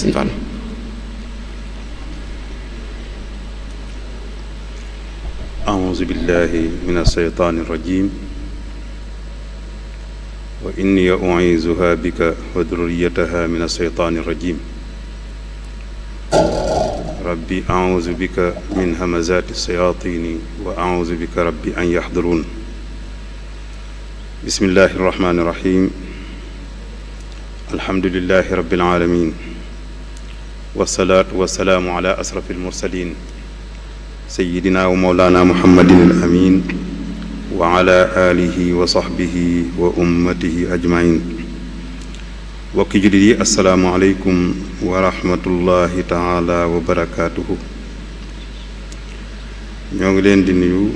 sëñ Fall. أعوذ بالله من الشيطان الرجيم وإني أعيذها بك وذريتها من الشيطان الرجيم ربي أعوذ بك من همزات الشياطين وأعوذ بك ربي أن يحضرون بسم الله الرحمن الرحيم الحمد لله رب العالمين والصلاة والسلام على أشرف المرسلين سيدنا ومولانا محمد الأمين وعلى آله وصحبه وأمته أجمعين وكي جدي السلام عليكم ورحمة الله تعالى وبركاته ñoo leen di nuyu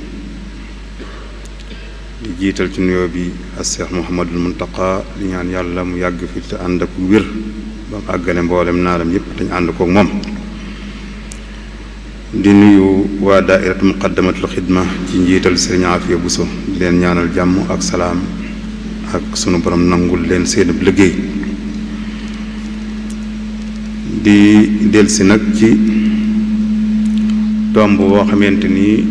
di jiital ci nuyoo bi Cheikh Mouhamadul Muntaqa di ñaan yàlla mu yàgg fi te ànd ak wér ba mu àggale mboolem naalam yépp dañ ànd kook moom di nuyu waa daairatu muqaddamatul xidma ci njiital Sëriñ Afiya Buso di leen ñaanal jàmm ak salaam ak sunu borom nangul leen seen liggéey di delsi nag ci tomb boo xamante ni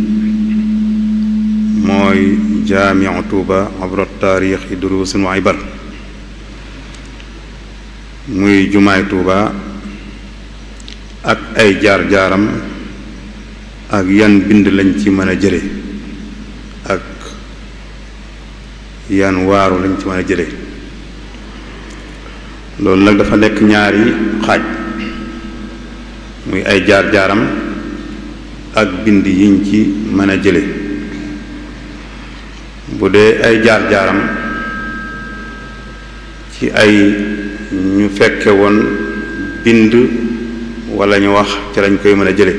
mooy jaamiu Tuuba abra taarixi duruusun wa ibar muy jumaay Tuuba ak ay jaar-jaaram ak yan bind lañ ci mën a jële ak yan waaru lañ ci mën a jële loolu nag dafa nekk ñaari xaaj muy ay jaar-jaaram ak bind yiñ ci mën a jële bu dee ay jaar-jaaram ci ay ñu fekke woon bind walla ñu wax ci lañ koy mën a jële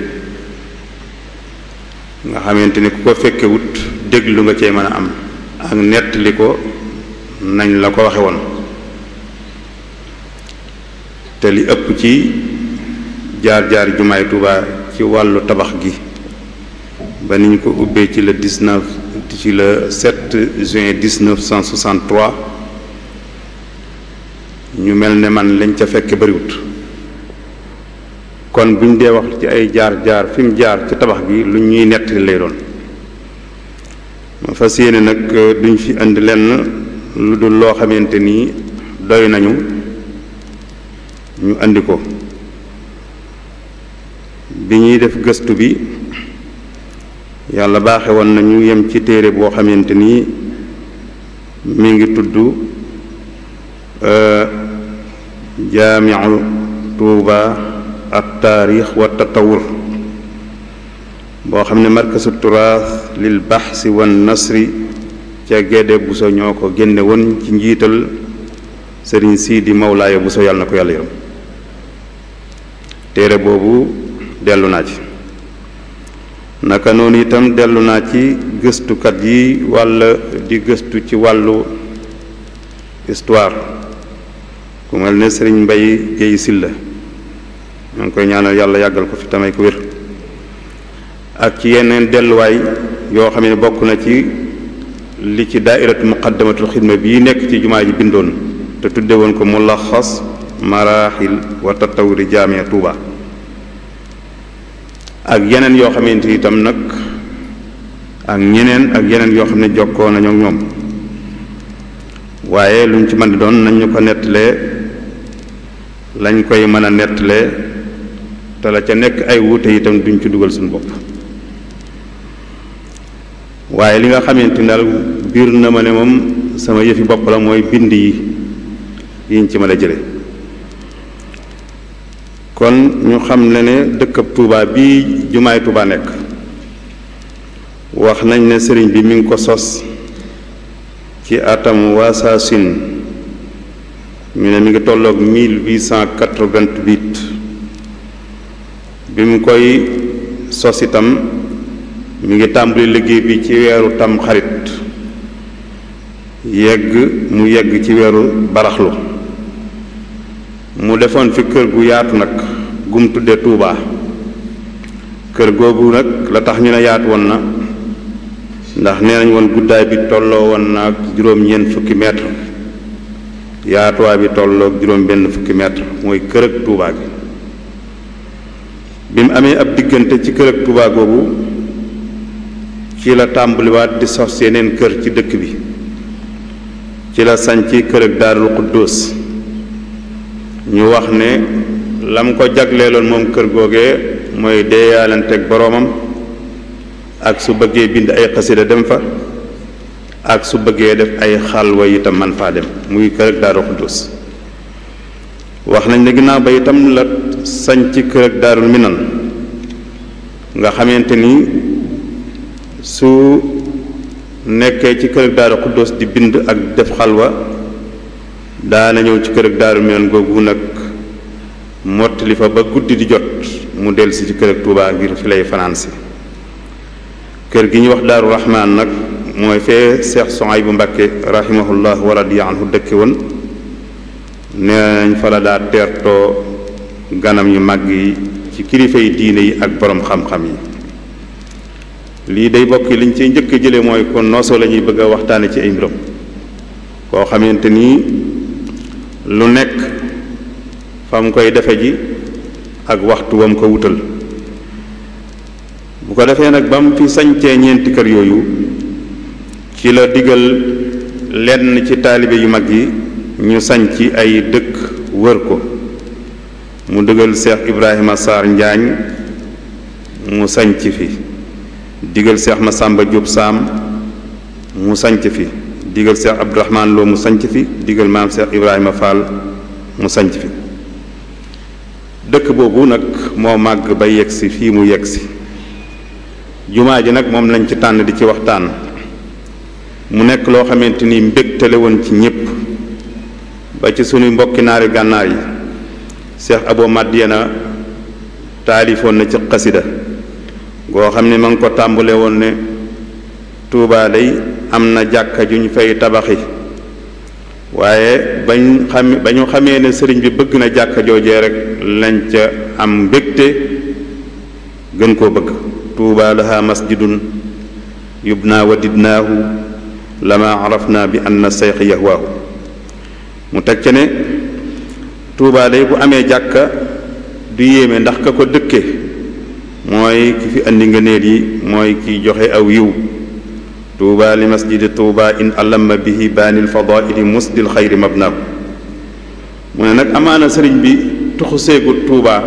nga xamante ni ku ko fekkewut déglu nga cee mën a am ak nettali ko nañ la ko waxe woon te li ëpp ci jaar-jaar jumaay Tuuba ci wàllu tabax gi ba niñ ko ubbee ci le 7 juin 1963 ñu mel ne man lañ ca fekke bariwut kon buñ dee wax ci ay jaar-jaar fi mu jaar ci tabax gi lu ñuy nettali lay doon ma fas yéene nag duñ fi indi lenn lu dul loo xamante ni doy nañu ñu indi ko bi ñuy def gëstu bi yàlla baaxe woon nañu yem ci téere boo xamante ni mi ngi tudd jaamiu Tuuba at taarix wa tatawur boo xam ne markasu turaas lil baxsi wan nasri ca Gédé Buso ñoo ko génne woon ci njiital Sëriñ Siidi Mawlaaya Buso yàlla na ko yàlla yërëm téere boobu dellu naa ci naka noonu itam dellu naa ci gëstukat yi walla di gëstu ci wàllu histoire ku mel ne Sëriñ Mbay Géy Silla ñoo ngi koy ñaanal yàlla yàggal ko fi tamay ko wér ak ci yeneen delluwaay yoo xam ne bokk na ci li ci daairatu muqaddamatul xidma bii nekk ci jumaa ji bindoon te tudde woon ko mulaxas maraaxil wa tatawuri jaamia Tuuba ak yeneen yoo xamante ni itam nag ak ñeneen ak yeneen yoo xam ne jokkoo nañu ak ñoom waaye luñ ci mën di doon nañ ñu ko nettalee lañ koy mën a nettalee te la ca nekk ay wuute itam duñ ci dugal suñu bopp waaye li nga xamante ni daal biir na ma ne moom sama yëfi bopp la mooy bind yiñ ci mën a jële kon ñu xam ne dëkkab Tuuba bii jumaay Tuuba nekk wax nañ ne sëriñ bi mi ngi ko sos ci atam waasaasin ñu ne mi ngi tolloog 1888 bi mu koy sos itam mi ngi tàmbali liggéey bi ci weeru tam xarit mu yegg ci weeru baraxlu mu defoon fi kër gu yaatu nag gum tudde Tuuba kër googu nag la tax ñu ne yaatu woon na ndax nee nañ woon guddaay bi tolloo woon na ak juróom-ñeent fukki mètre yaatuwaay bi tolloog juróom benn fukki mètre mooy kër ak Tuuba gi bi mu amee ab diggante ci kër ak Tuubaa googu ci la tàmbaliwaat di sos yeneen kër ci dëkk bi ci la sañc kër ak Daarul Xuddoos ñu wax ne lam ko jagleeloon moom kër googee mooy deeyaalanteeg boroomam ak su bëggee bind ay xasida dem fa ak su bëggee def ay xalwa itam man faa dem muy kër ak Daarul Xuddoos wax nañ ne ginnaaw ba itam la sañc kër ak Daarul Minan nga xamante ni su nekkee ci kër ak Daarul Xuddoos di bind ak def xalwa daana ñëw ci kër ak Daarul Minan googu nag mottali fa ba guddi di jot mu dellusi ci kër ak Tuubaa ngir fi lay fanaan si kër gi ñu wax Daaru Rahmaan nag mooy fee Seex Suhaybu Mbàkke rahimahullah wa radiya anhu dëkke woon nee nañ fa la daa teertoo ganam yu màgg yi ci kilifa yi diine yi ak boroom xam-xam yi lii day bokk liñ ci njëkk jële mooy kon noosoo la ñuy bëgg a waxtaane ci ay mbiram koo xamante nii lu nekk fa mu koy defe ji ak waxtu wam ko wutal bu ko defee nag ba mu fi sañcee ñeenti kër yooyu ci la digal lenn ci taalibe yu mag yi ñu sañc ay dëkk wër ko mu digal Seex Ibrahima Sarr Njaañ mu sañc fi digal Seex Masamba Jóob Saam mu sañc fi digal Seex Abdurahmaan Lo mu sañc fi digal maam Seex Ibrahima Fall mu sañc fi dëkk boobu nag moo màgg ba yegsi fii mu yegsi jumaa ji nag moom lañ ci tànn di ci waxtaan mu nekk loo xamante ni mbégtale woon ci ñépp ba ci sunuy mbokki naari gànnaar yi Seex Abo Madiyana taalifoon na ci xasida goo xam ne ma ngi ko tàmbale woon ne Tuubaa day am na jàkka ju ñu fay tabaxi waaye ba ñu xamee ne sëriñ bi bëgg na jàkka joojee rek lañ ca am mbégte gën koo bëgg Tuubaa laha masjidun yubna wadidnaahu lama arafna bi anna seyx yahwaahu mu teg ca ne Tuubaa day bu amee jàkka du yéeme ndax ka ko dëkke mooy ki fi andi ngëneel yi mooy kiy joxe aw yiw Tuubaa li masjidi Tuubaa in alama bihi baanil fadaili musdil xayri mabnaahu mu ne nag amaana sëriñ bi tuxu seegut Tuubaa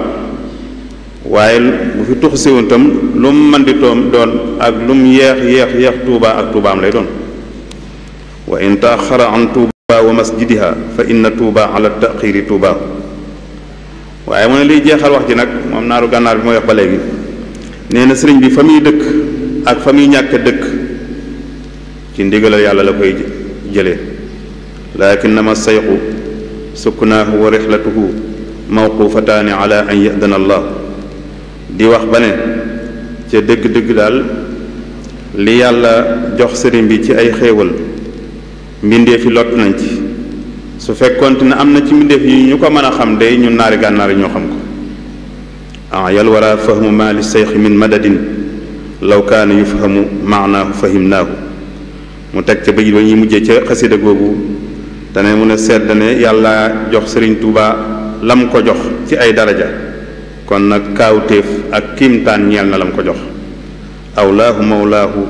waaye bu fi tuxu seewoon tam lu mu mën di doon ak lu mu yeex Tuubaa ak Tuubaam lay doon wa in taaxara an Tuubaa wa masjidiha fa inna Tuubaa ala taxiiri Tuubaa waaye mu ne liy jeexal wax ji nag moom naaru gànnaar bi mooy wax ba léegi nee na sëriñ bi fa muy dëkk ak fa muy ñàkk dëkk ci ndigalal yàlla la koy jëlee lakinnama sayxu suknaahu wa rixlatuhu mawqufataani ala an yadana allah di wax ba ne ca dëgg-dëgg daal li yàlla jox sëriñ bi ci ay xéewal mbindeef yi lott nañ ci su fekkoonte ne am na ci mbindeef yi ñu ko mën a xam day ñun naari gànnaar yi ñoo xam ko yal wara fahmu ma li seyxi min madadin law kaana yufhamu maanaahu fahimnaahu mu teg ca bëj ba ñuy mujjee ca xasida googu te ne mu ne sedd ne yàlla jox sëriñ Tuuba lam ko jox ci ay daraja kon nag kaawtéef ak kiimtaan ñeel na lam ko jox awlaahu mawlaahu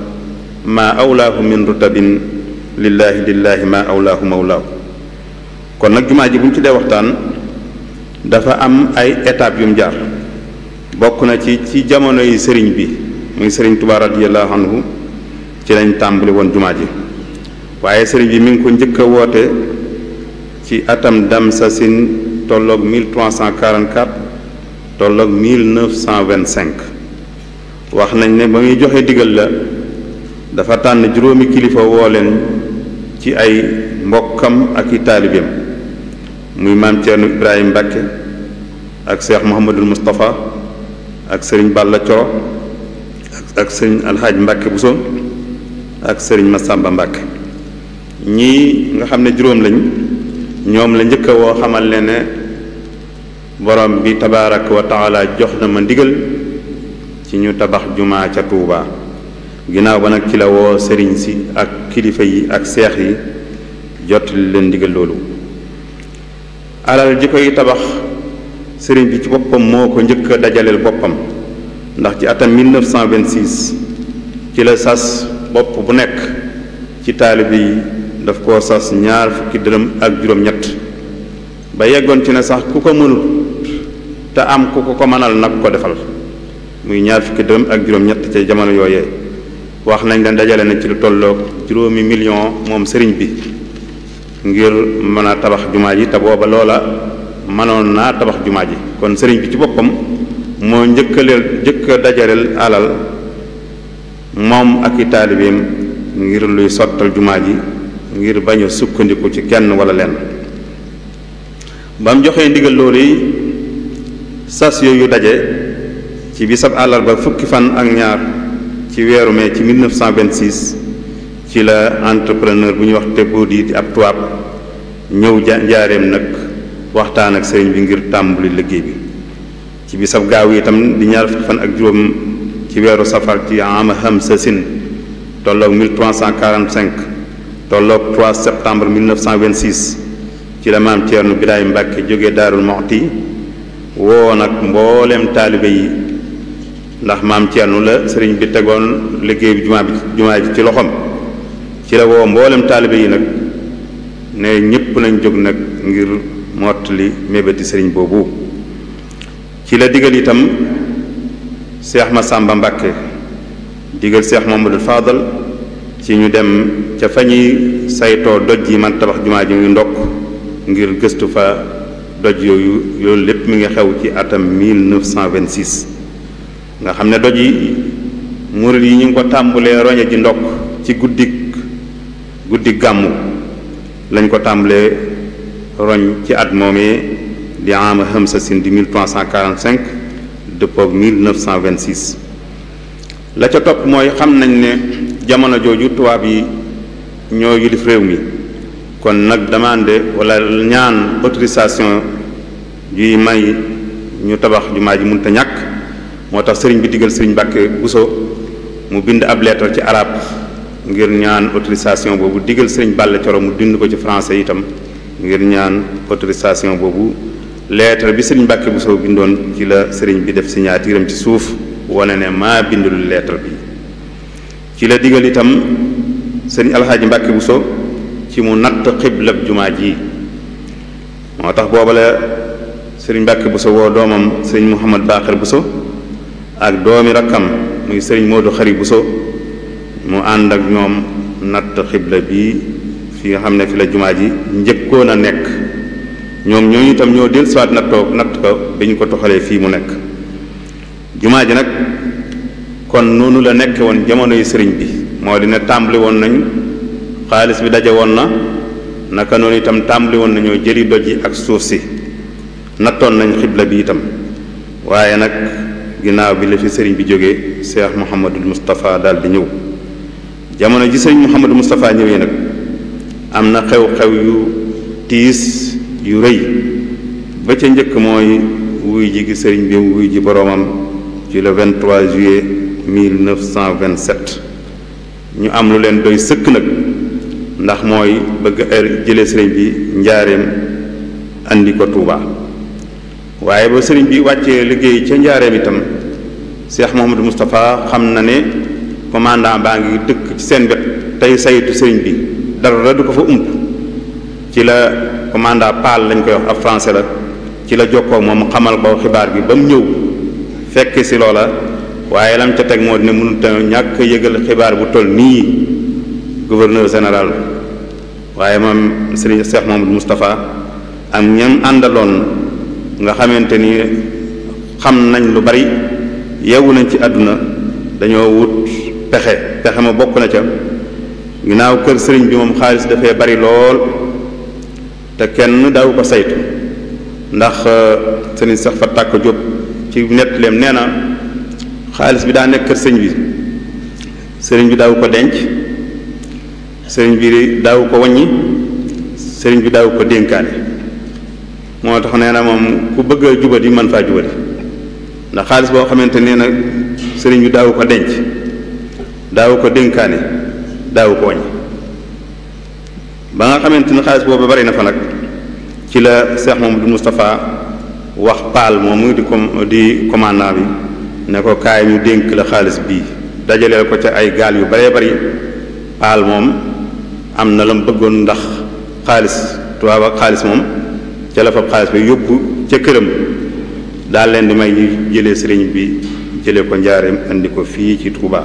maa awlaahu min rutabin lillaahi maa awlaahu mawlaahu kon nag jumaa ji bu ñu ci dee waxtaan dafa am ay étapes yu mu jaar bokk na ci jamono yi sëriñ bi muy sëriñ Tuuba radiyallahu anhu ci lañ tàmbali woon jumaa ji waaye sëriñ bi mi ngi ko njëkk a woote ci atam Damsasin tolloog 1344 tolloog 1925 wax nañ ne ba muy joxe digal la dafa tànn juróomi kilifa woo leen ci ay mbokkam ak i taalibeem muy maam Ceerno Ibrahima Mbàkke ak Cheikh Mouhamadul Moustapha ak sëriñ Balla Coro ak sëriñ Alxaaj Mbàkke Buso ak sëriñ Masamba Mbàkke ñii nga xam ne juróom lañ ñoom la njëkk a woo xamal leen ne borom bi tabaaraka wa taala jox na ma ndigal ci ñu tabax jumaa ca Tuubaa ginnaaw ba nag ci la woo sëriñ si ak kilifa yi ak seex yi jot leen ndigal loolu alal ji koy tabax sëriñ bi ci boppam moo ko njëkk a dajaleel boppam, ndax ci atam 1926 ci la sas bopp bu nekk ci taalibe yi daf koo sas 20 dërëm ak juróom-ñett, ba yeggoon ci ne sax ku ko mënul te am ku ko mënal nag ko defal, muy 20 dërëm ak juróom-ñett ca jamono yooyee. wax nañ leen dajale na ci lu tolloog 5 millions moom sëriñ bi ngir mën a tabax jumaa ji, te booba loola mënoon naa tabax jumaa ji. kon sëriñ bi ci boppam moo njëkk a dajaleel alal moom ak i taalibeem ngir luy sottal jumaa ji, ngir bañ a sukkandiku ci kenn wala lenn. ba mu joxee ndigal loolu yi sas yooyu daje ci bisab àllarba fukki fan ak ñaar ci weeru mai ci 1926 ci la entrepreneur bu ñuy wax Tebboudi di ab tubaab ñëw njaareem nag waxtaan ak sëriñ bi ngir tàmbali liggéey bi. ci bisab gaaw yi itam di 2 fan ak juróom ci weeru safar ci ama Hamsasin tolloog 1345 tolloog 3 septembre 1926 ci la maam Ceerno Birahim Mbàkke jógee Daarul Muxti woo nag mbooleem taalibe yi, ndax maam Ceerno la sëriñ bi tegoon liggéey bi jumaa ji ci loxoom. ci la woo mboolem taalibe yi nag ne ñépp nañ jóg nag ngir mottali mébéti sëriñ boobu. ci la digal itam Seex Masàmba Mbàkke digal Seex Mamadul Faadal ci ñu dem ca fa ñuy saytoo doj yi man tabax jumaa ji muy ndokk ngir gëstu fa doj yooyu lépp mi ngi xew ci atam 1926. nga xam ne doj yi murid yi ñu ngi ko tàmbulee roñe ji ndokk ci guddi gàmmu lañ ko tàmbulee roñ ci at moomee di ama Hamsasin di 1345 dëppoog 1926. la ca topp mooy xam nañ ne jamono jooju tubaab yi ñoo yilif réew mi, kon nag demandé wala ñaan autorisation juy may ñu tabax jumaa ji mënta ñàkk. moo tax sëriñ bi digal sëriñ Mbàkke Buso mu bind ab lettre ci arab ngir ñaan autorisation boobu, digal sëriñ Balla Coro mu bind ko ci français itam ngir ñaan autorisation boobu. lettre bi sëriñ Mbàkke Buso bindoon ci la sëriñ bi def signature am ci suuf wane ne maa bindul lettre bi. ci la digal itam sëriñ Alxaaji Mbàkke Buso ci mu natt xiblab jumaa ji. moo tax booba la sëriñ Mbàkke Buso woo doomam sëriñ Mouhamad Baqir Buso ak doomi rakkam muy sëriñ Moodu Xari Buso mu ànd ak ñoom natt xibla bi fi nga xam ne fi la jumaa ji njëkkoon a nekk. ñoom ñooñu itam ñoo del siwaat natt ko bi ñu ko toxalee fii mu nekk. jumaa ji nag kon noonu la nekke woon jamono yu sëriñ bi, moo di ne tàmbali woon nañ xaalis bi daje woon na, naka noonu itam tàmbali woon nañoo jëli doj yi ak suuf si, nattoon nañ xibla bi itam. waaye nag ginnaaw bi la fi sëriñ bi jógee Cheikh Mouhamadul Moustapha daal di ñëw. jamono ji sëriñ Mouhamadul Moustapha ñëwee nag am na xew-xew yu tiis yu rëy. ba ca njëkk mooy wuy ji gi sëriñ bi wuy ji boroomam ci le 23 juillet 1927. ñu am lu leen doy sëkk nag, ndax mooy bëgg jëlee sëriñ bi njaareem andi ko Tuuba. waaye ba sëriñ bi wàccee liggéey ca njaareem itam Cheikh Mouhamadou Moustapha xam na ne commandant baa ngi dëkk ci seen wet tey saytu sëriñ bi, dara du ko fa ump. ci la commandant Paal lañ koy wax ab français la, ci la jokkoo moom xamal ko xibaar bi ba mu ñëw fekk si loola. waaye lam ca teg moo dina mënut a ñàkk yëgal xibaar bu toll nii gouverneur général. waaye moom sëriñ Cheikh Mouhamadou Moustapha am ñam àndaloon nga xamante ni xam nañ lu bari, yeewu nañ ci àdduna, dañoo wut pexe ma bokk na ca ginnaaw kër sëriñ bi moom xaalis dafay bari lool te kenn daaw ko saytu, ndax sëriñ Cheikh Fatak Diop ci nettaleem nee na xaalis bi daa nekk kër sëriñ bi daaw ko denc, sëriñ bi daaw ko waññi, sëriñ bi daaw ko dénkaane. moo tax nee na moom ku bëgg a jubadi mën faa jubadi, ndax xaalis boo xamante nee na sëriñ bi daaw ko denc, daaw ko dénkaane, daaw ko waññi. ba nga xamante ni xaalis boobu bari na fa nag ci la Cheikh Mamadou Moustapha wax paal moomu di commandant bi ne ko kaay ñu dénk la xaalis bii dajaleel ko ca ay gaal yu baree bari paal moom am na la mu bëggoon ndax xaalis tubaab ak xaalis moom ca la fab xaalis bi yóbbu ca këram daal leen di may ñu jëlee sëriñ bi jëlee ko njaareem indi ko fii ci Touba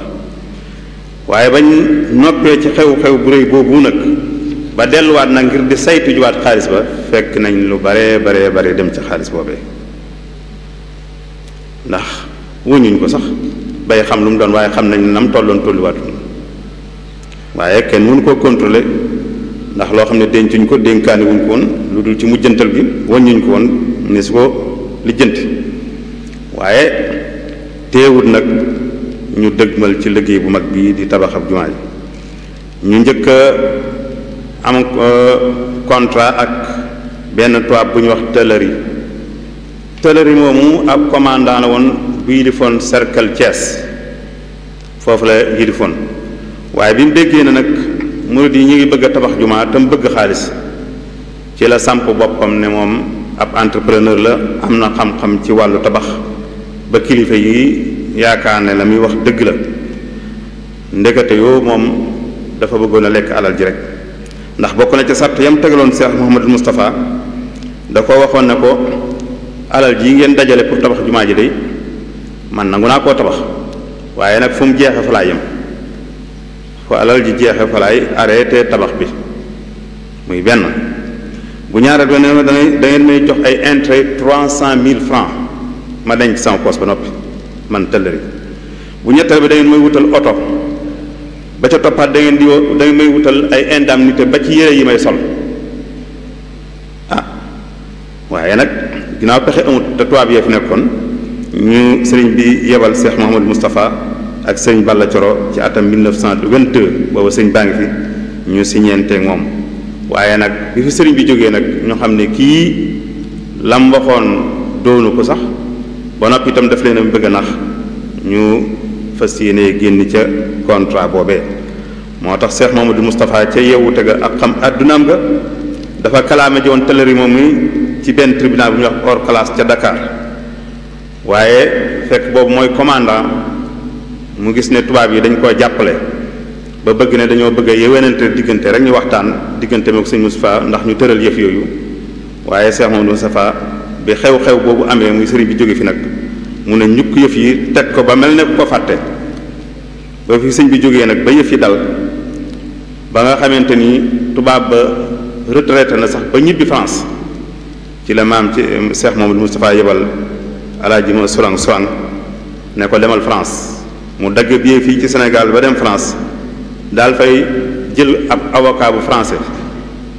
waaye bañ noppee ci xew-xew bu rëy boobu nag ba delluwaat nag ngir di saytu juwaat xaalis ba fekk nañ lu bare dem ci xaalis boobee ndax wuñuñ ko sax bay xam lu mu doon waaye xam nañ ne nam tolloon tolluwaatu waaye kenn mënu koo contrôler ndax loo xam ne dencuñ ko dénkaani wuñ ko woon lu dul ci mujjantal gi waññuñ ko woon ni su ko lijjanti waaye teewut nag ñu dëgmal ci liggéey bu mag bii di tabax ab jumaa ji ñu njëkk am contrat ak benn tubaab bu ñu wax tëlëri moomu ab commandant la woon bu yilifoon cercle Thiès foofu la yilifoon waaye bi mu déggee na nag murid yi ñu ngi bëgg a tabax jumaa te mu bëgg xaalis ci la samp boppam ne moom ab entrepreneur la am na xam-xam ci wàllu tabax ba kilifa yi yaakaar ne la muy wax dëgg la ndekete yoo moom dafa bëggoon a lekk alal ji rek ndax bokk na ci sart yam tegaloon Cheikh Mouhamadul Moustapha da ko waxoon ne ko alal ji ngeen dajale pour tabax jumaa ji day man nangu naa koo tabax waaye nag fu mu jeexe fa laay yem fu alal ji jeexe fa laay arrêté tabax bi muy benn bu ñaareel ba ne da ngeen may jox ay intérêt 300,000 francs ma denc sama poos ba noppi man tëllëri bu ñetteel bi da ngeen may wutal oto ba ca toppaat da ngeen may wutal ay indemnité ba ci yére yi may sol waaye nag ginnaaw pexe amut te tubaab yee fi nekkoon ñu sëriñ bi yebal Cheikh Mouhamadou Moustapha ak sëriñ Balla Coro ci atam 1922 booba sëriñ baa ngi fi ñu siñeenteeg moom waaye nag bi fi sëriñ bi jógee nag ñu xam ne kii lam waxoon doonu ko sax ba noppi itam daf leen a bëgg a nax ñu fas yéene génn ca contrat boobee moo tax Cheikh Mouhamadou Moustapha ca yeewute ga ak xam addunaam ga dafa kalaame ji woon tëlëri moom mi ci benn tribunal bu ñuy wax hors classe ca Dakar waaye fekk boobu mooy commandant mu gis ne tubaab yi dañ koo jàppale ba bëgg ne dañoo bëgg a yéwénante diggante rek ñu waxtaan diggante mook sëñ Moustapha ndax ñu tëral yëf yooyu waaye Cheikh Mouhamadou Moustapha bi xew-xew boobu amee muy sëriñ bi jóge fi nag mu ne ñukk yëf yi teg ko ba mel ne ko fàtte ba fi sëñ bi jógee nag ba yëf yi dal ba nga xamante ni tubaab ba retraité na sax ba ñibbi France ci la maam ci Cheikh Mouhamadou Moustapha yebal alaaji ma solang ne ko demal France mu dagg billet fii ci Sénégal ba dem France daal fay jël ab avocat bu français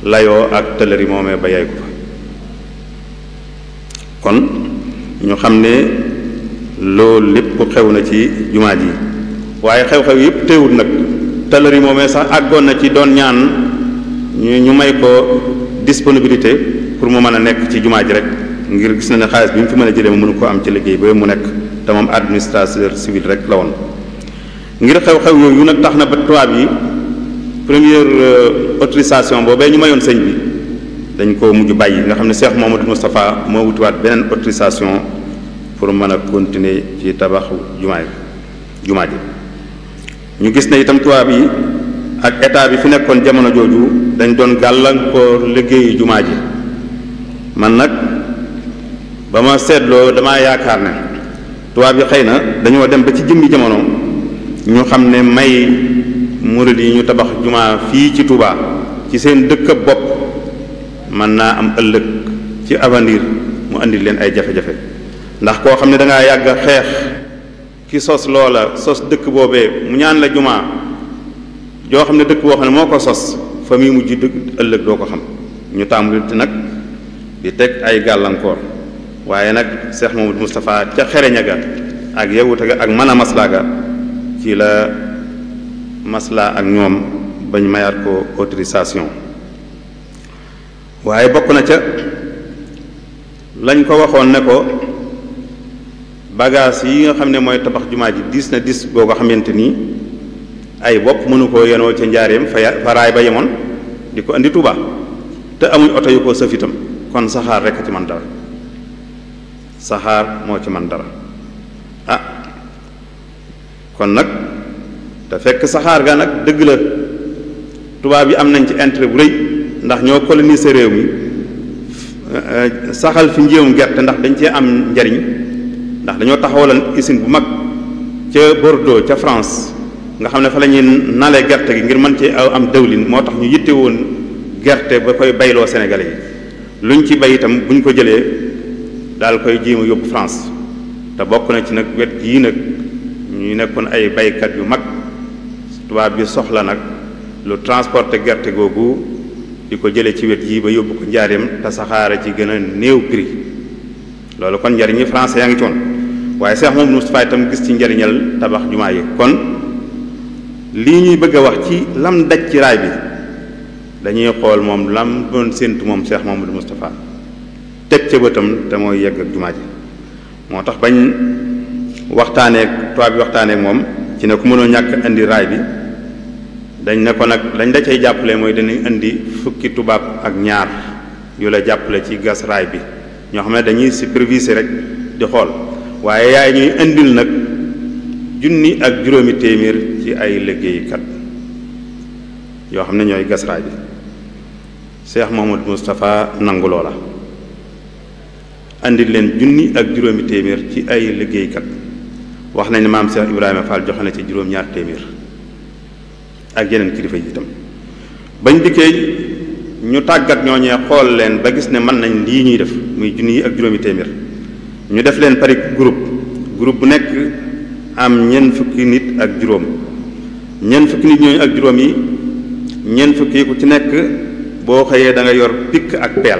layoo ak tëlëri moomee ba yay ko fa kon ñu xam ne loolu lépp xew na ci jumaa ji waaye xew-xew yëpp teewul nag tëlëri moomee sax àggoon na ci doon ñaan ñu may ko disponibilité pour mu mën a nekk ci jumaa ji rek ngir gis na ne xaalis bi mu fi mën a jëlee mu mënu ko am ci liggéey ba mu nekk te moom administrateur civil rek la woon ngir xew-xew yooyu nag tax na ba tubaab yi première autorisation boobee ñu mayoon sëñ bi dañ ko mujj bàyyi nga xam ne Cheikh Mouhamadou Moustapha moo wutiwaat beneen autorisation pour mën a continuer ci tabaxu jumaa ji ñu gis ne itam tubaab yi ak état bi fi nekkoon jamono jooju dañ doon gàllankoor liggéeyu jumaa ji man nag ba ma seetloo damaa yaakaar ne tubaab yi xëy na dañoo dem ba ci jëmmi jamono ñu xam ne may murid yi ñu tabax jumaa fii ci Touba ci seen dëkk bopp mën naa am ëllëg ci avenir mu andi leen ay jafe-jafe ndax koo xam ne da ngaa yàgg a xeex ki sos loola sos dëkk boobee mu ñaan la jumaa joo xam ne dëkk boo xam ne moo ko sos fa muy mujj dëgg ëllëg doo ko xam ñu tàmbali nag di teg ay gàllankoor waaye nag Cheikh Mouhamadou Moustapha ca xereña ga ak yewute ga ak mën a maslaa ga ci la maslaa ak ñoom bañ mayaat ko autorisation waaye bokk na ca lañ ko waxoon ne ko bagage yi nga xam ne mooy tabax jumaa ji diis na diis boo ko xamante nii ay bopp mënu koo yenoo ca njaareem fa raay ba yemoon di ko andi Tuuba te amuñ oto yu ko sëf itam kon saxaar rekk ci man dara saxaar moo ci man dara kon nag te fekk saxaar ga nag dëgg la tubaab yi am nañ ci intérêt bu rëy ndax ñoo coloniser réew mi saxal fi njéewum gerte ndax dañ cee am njariñ ndax dañoo taxawalan usine bu mag ca Bordeaux ca France nga xam ne fa la ñuy nalee gerte gi ngir mën cee am dëwlin moo tax ñu yitte woon gerte ba koy bayloo Sénégalais yi luñ ci bay itam buñ ko jëlee daal koy jéem a yóbbu France te bokk na ci nag wet yii nag ñu nekkoon ay baykat yu mag tubaab bi soxla nag lu transporter gerte googu di ko jëlee ci wet yii ba yóbbu ko njaareem te saxaara ci gën a néew prix loolu kon njariñi français yaa ngi ci woon waaye Cheikh Mouhamadou Moustapha itam gis ci njariñal tabax jumaa yi kon lii ñuy bëgg a wax ci lam daj ci raay bi dañuy xool moom lam doon séentu moom Cheikh Mouhamadou Moustapha teg ca bëtam te mooy yegg ak jumaa ji moo tax bañ waxtaaneek tubaab bi waxtaaneek moom ci ne ku mënoo ñàkk indi raay bi dañ ne ko nag lañ da cay jàppale mooy dañuy indi fukki tubaab ak ñaar yu la jàppale ci gas raay bi ñoo xam ne dañuy superviser rek di xool waaye yaay ñuy indil nag 1,000 ak juróomi téeméer ci ay liggéeykat yoo xam ne ñooy gas raay bi Cheikh Mouhamadou Moustapha nangu loola andil leen 1,000 ak juróomi téeméer ci ay liggéeykat wax nañ ne maam Cheikh Ibrahima Fall joxe na ci juróom-ñaar téeméer ak yeneen kilifa yi itam bañ dikkee ñu tàggat ñooñee xool leen ba gis ne mën nañ lii ñuy def muy 1,000 ak juróomi téeméer ñu def leen pari groupe bu nekk am ñeent fukki nit ak juróom ñeent fukki nit ñooñu ak juróom yi ñeent fukki ku ci nekk boo xëyee da nga yor pikk ak peel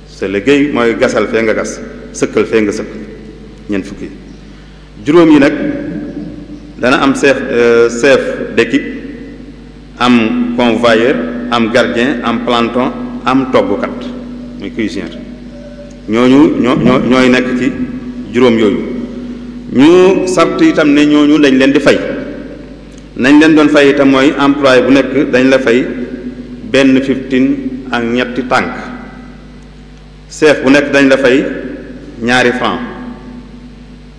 sa liggéey mooy gasal fee nga gas sëkkal fee nga sëkk ñeent fukki juróom yi nag dana am chef d'équipe am convoyeur am gardien am planton am toggkat muy cuisinier ñooy nekk ci juróom yooyu ñu sart itam ne ñooñu dañ leen di fay nañ leen doon fay itam mooy employé bu nekk dañ la fay benn 15 ak ñetti tànk chef bu nekk dañ la fay 2 francs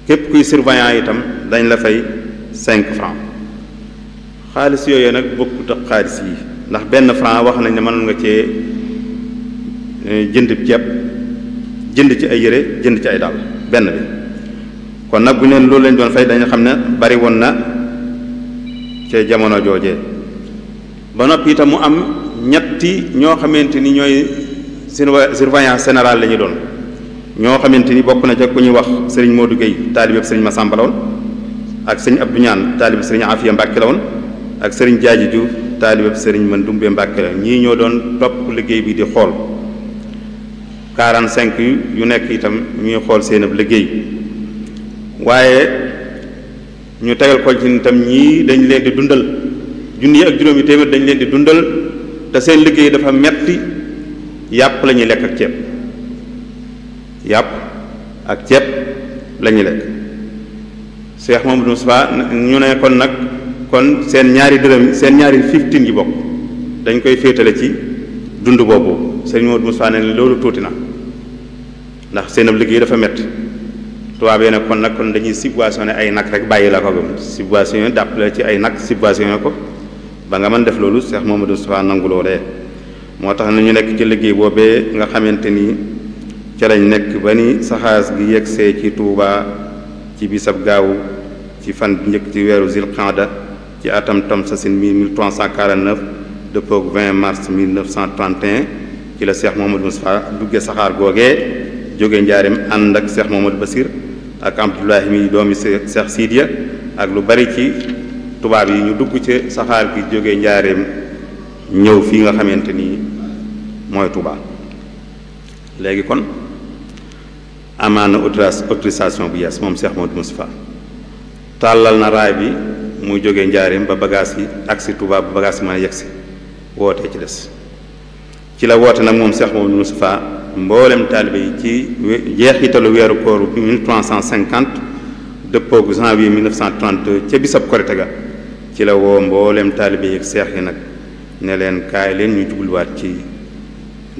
képp kuy surveillant itam dañ la fay 5 francs xaalis yooyu nag bokkut ak xaalis yi ndax benn franc wax nañ ne mënoon nga cee jënd ceeb jënd ci ay yére jënd ci ay dàll benn bi kon nag bu ñu leen loolu lañ doon fay dañu xam ne bari woon na ca jamono joojee ba noppi itam mu am ñetti ñoo xamante ni ñooy surveillant général la ñu doon ñoo xamante ni bokk na ca ku ñuy wax sëriñ Modou Gueye taalibeb sëriñ Massamba la woon ak sëriñ Abdou Ñaan taalibeb sëriñ Afiya Mbàkke la woon ak sëriñ Jaaji Diouf taalibeb sëriñ Mandoumbe Mbàkke la ñii ñoo doon topp liggéey bi di xool 45 yu nekk itam ñuy xool seen ab liggéey waaye ñu tegal ko ci itam ñii dañ leen di dundal 1,000 ak juróomi téeméer dañ leen di dundal te seen liggéey dafa metti yàpp la ñuy lekk ak ceeb yàpp ak ceeb la ñuy lekk Cheikh Mouhamadou Moustapha ñu ne kon nag kon seen ñaari dërëm seen ñaari 15 yi bokk dañ koy féetale ci dund boobu Serigne Mouhamadou Moustapha ne loolu tuuti na ndax seen ab liggéey dafa métti tubaab yi nag kon dañuy subventionné ay nag rek bàyyi la ko gëm subventionné dàppale ci ay nag subventionné ko ba nga mën def loolu Cheikh Mouhamadou Moustapha nangu loolee moo tax na ñu nekk ci liggéey boobee nga xamante ni ca lañ nekk ba ni saxaas gi yegsee ci Touba ci bisab gaawu ci fan bi njëkk ci weeru Zilqaada ci atam Tamsasin 1349 dëppook 20 mars 1931 ci la Cheikh Mouhamadou Moustapha duggee saxaar googee jóge njaareem ànd ak Cheikh Mouhamadou Basir ak Abdoulahi mi doomi Cheikh Sidiya ak lu bari ci tubaab yi ñu dugg ci saxaar gi jóge njaareem ñëw fii nga xamante ni mooy Touba léegi kon amaana autorisation bu yees moom Cheikh Mouhamadou Moustapha tàllal na raay bi muy jóge njaareem ba bagage yi agsi Touba ba bagage yi mën a yegsi wootee ci des ci la woote nag moom Cheikh Mouhamadou Moustapha mboolem taalibe yi ci jeexitalu weeru kooru 1350 dëppoog janvier 1932 ca bisab korite ga ci la woo mboolem taalibe yi ak seex yi nag ne leen kaay leen ñu jubluwaat ci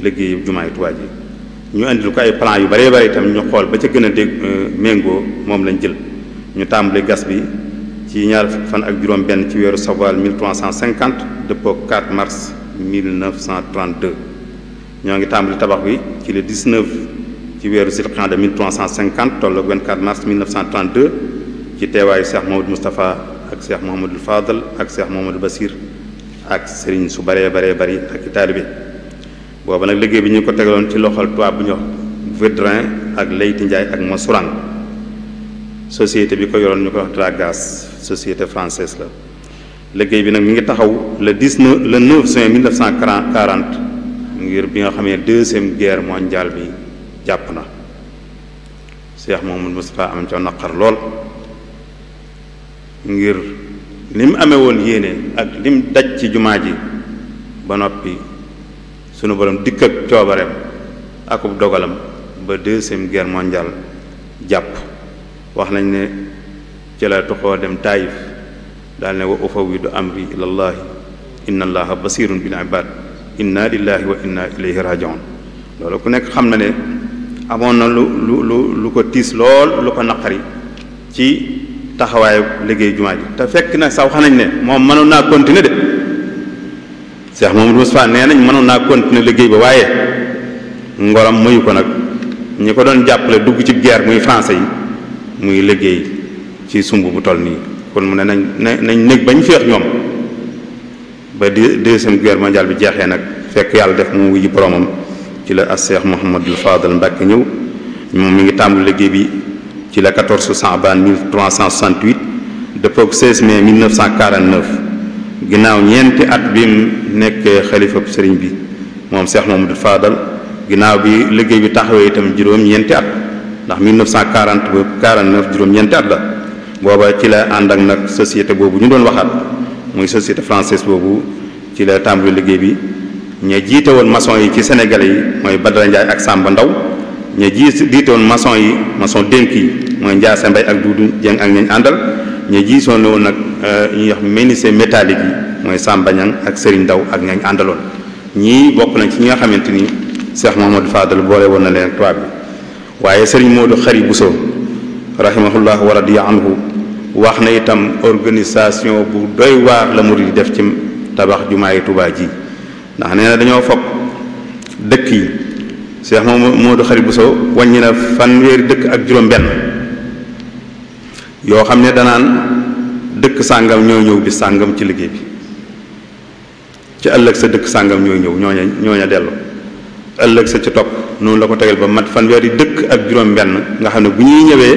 liggéeyu jumaay Tuubaa ji ñu andil ko ay plan yu bëree bëri itam ñu xool ba ca gën a dégg méngoo moom lañ jël ñu tàmbali gas bi ci ñaar fan ak juróom benn ci weeru Sawal 1350 dëppoo 4 mars 1932 ñoo ngi tàmbali tabax bi ci le 19 ci weeru Zilqaada 1350 tolloog 24 mars 1932 ci teewaayu Cheikh Mouhamadou Moustapha ak Cheikh Mouhamadou Fadal ak Cheikh Mouhamadou Bassir ak sëriñ su baree bari ak i taalibe booba nag liggéey bi ñu ko tegaloon ci loxol tubaab bu ñu wax Védrin ak Leyti Ndiaye ak Massourang société bi ko yoroon ñu ko wax Dragas société française la liggéey bi nag mi ngi taxaw le 9 juin 1940 ngir bi nga xamee deuxième guerre mondiale bi jàpp na Cheikh Mouhamadou Moustapha am ca naqar lool ngir li mu amee woon yéene ak li mu daj ci jumaa ji ba noppi sunu borom dikk ak coobareem akub dogalam ba deuxième guerre mondiale jàpp wax nañ ne ci la tuxoo dem Taayif daal ne wa ufawwidu amri ilallahi inna allaha basirun bil ibad inna lillahi wa inna ilayhi rajiun loolu ku nekk xam na ne amoon na lu ko tiis lool lu ko naqari ci taxawaayu liggéey jumaa ji te fekk na sax wax nañ ne moom mënoon naa continuer de Cheikh Mouhamadou Moustapha nee nañ mënoon naa continuer liggéey ba waaye ngoram muyu ko nag ñi ko doon jàppale dugg ci guerre muy français yi muy liggéey ci sumb bu toll nii kon mu ne nañ nekk bañ féex ñoom ba deuxième guerre mondiale bi jeexee nag fekk yàlla def mu wuyu boromam ci la as Cheikh Mouhamadou Fadal Mbacke ñëw moom mi ngi tàmbali liggéey bi ci la 14 Saabaan 1368 dëppook 16 mai 1949 ginnaaw ñeenti at bi mu nekkee xalifab sëriñ bi moom Cheikh Mouhamadou Fadal ginnaaw bi liggéey bi taxawee itam juróom-ñeenti at ndax 1940 ba 49 juróom-ñeenti at la booba ci la ànd ak nag société boobu ñu doon waxaat muy société française boobu ci la tàmbali liggéey bi ña jiite woon maçon yi ci Sénégalais yi mooy Badara Ndiaye ak Samba Ndaw ña jiite woon maçon yi maçon dénk yi mooy Ndiasse Mbaye ak Doudou Dieng ak ñañ àndal ña jiisoon woon nag ñuy wax menuisier métallique yi mooy Samba Niang ak Serigne Ndaw ak ñañ àndaloon ñii bokk nañ ci ñi nga xamante ni Cheikh Mouhamadou Fadal boole woon na leen tubaab bi waaye Serigne Modou Khari Bousso rahimahullah wa radiya anhu wax na itam organisation bu doy waar la murid di def ci tabax jumaay Tuubaa ji ndax nee na dañoo foog dëkk yi Cheikh Modou Khari Bousso wàññi na fanweeri dëkk ak juróom-benn yoo xam ne danaan dëkk sàngam ñoo ñëw bi sàngam ci liggéey bi ci ëllëg sa dëkk sàngam ñooy ñëw ñooña dellu ëllëg sa ci topp noonu la ko tegal ba mat fanweeri dëkk ak juróom-benn nga xam ne bu ñuy ñëwee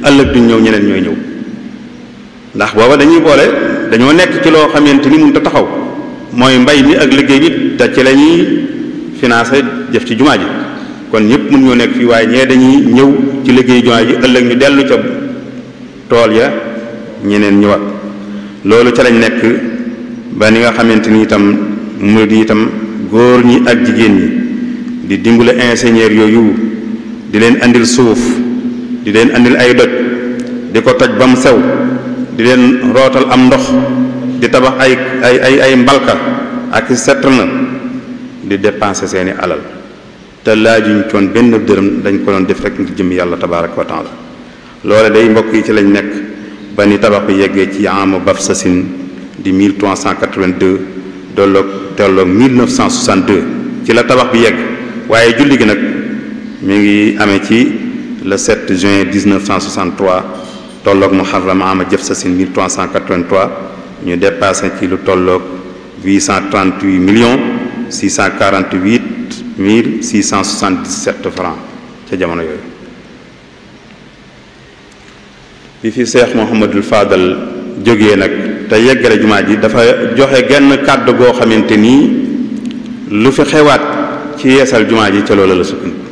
ëllëg duñ ñëw ñeneen ñooy ñëw ndax booba dañuy boole dañoo nekk ci loo xamante ni mënut a taxaw mooy mbay mi ak liggéey bi te ci la ñuy financé jëf ci jumaa ji kon ñëpp mën ñoo nekk fii waaye ñee dañuy ñëw ci liggéey jumaa ji ëllëg ñu dellu ca tool ya ñeneen ñëwaat loolu ca lañ nekk ba ni nga xamante ni itam murid yi itam góor ñi ak jigéen ñi di dimbale ingénieur yooyu di leen andil suuf di leen andil ay doj di ko toj ba mu sew di leen rootal am ndox di tabax ay mbalka ak citerne di dépenser seeni alal te laajuñ coon benn dërëm dañ ko doon def rek ngir jëm yàlla tabaaraka wa taala loole day mbokk yi ci lañ nekk ba ni tabax bi yeggee ci amu Bafsasin di 1382 tolloog 1962 ci la tabax bi yegg waaye julli gi nag mi ngi amee ci le 7 juin 1963 tolloog Muharram ama Jafsasin 1383 ñu dépassé ci lu tolloog 838 millions 648 mille 677 francs ca jamono yooyu bi fi Cheikh Mouhamadul Fadal jógee nag te yeggale jumaa ji dafa joxe genn kàddu goo xamante nii lu fi xewaat ci yeesal jumaa ji ca loola la sukkandiku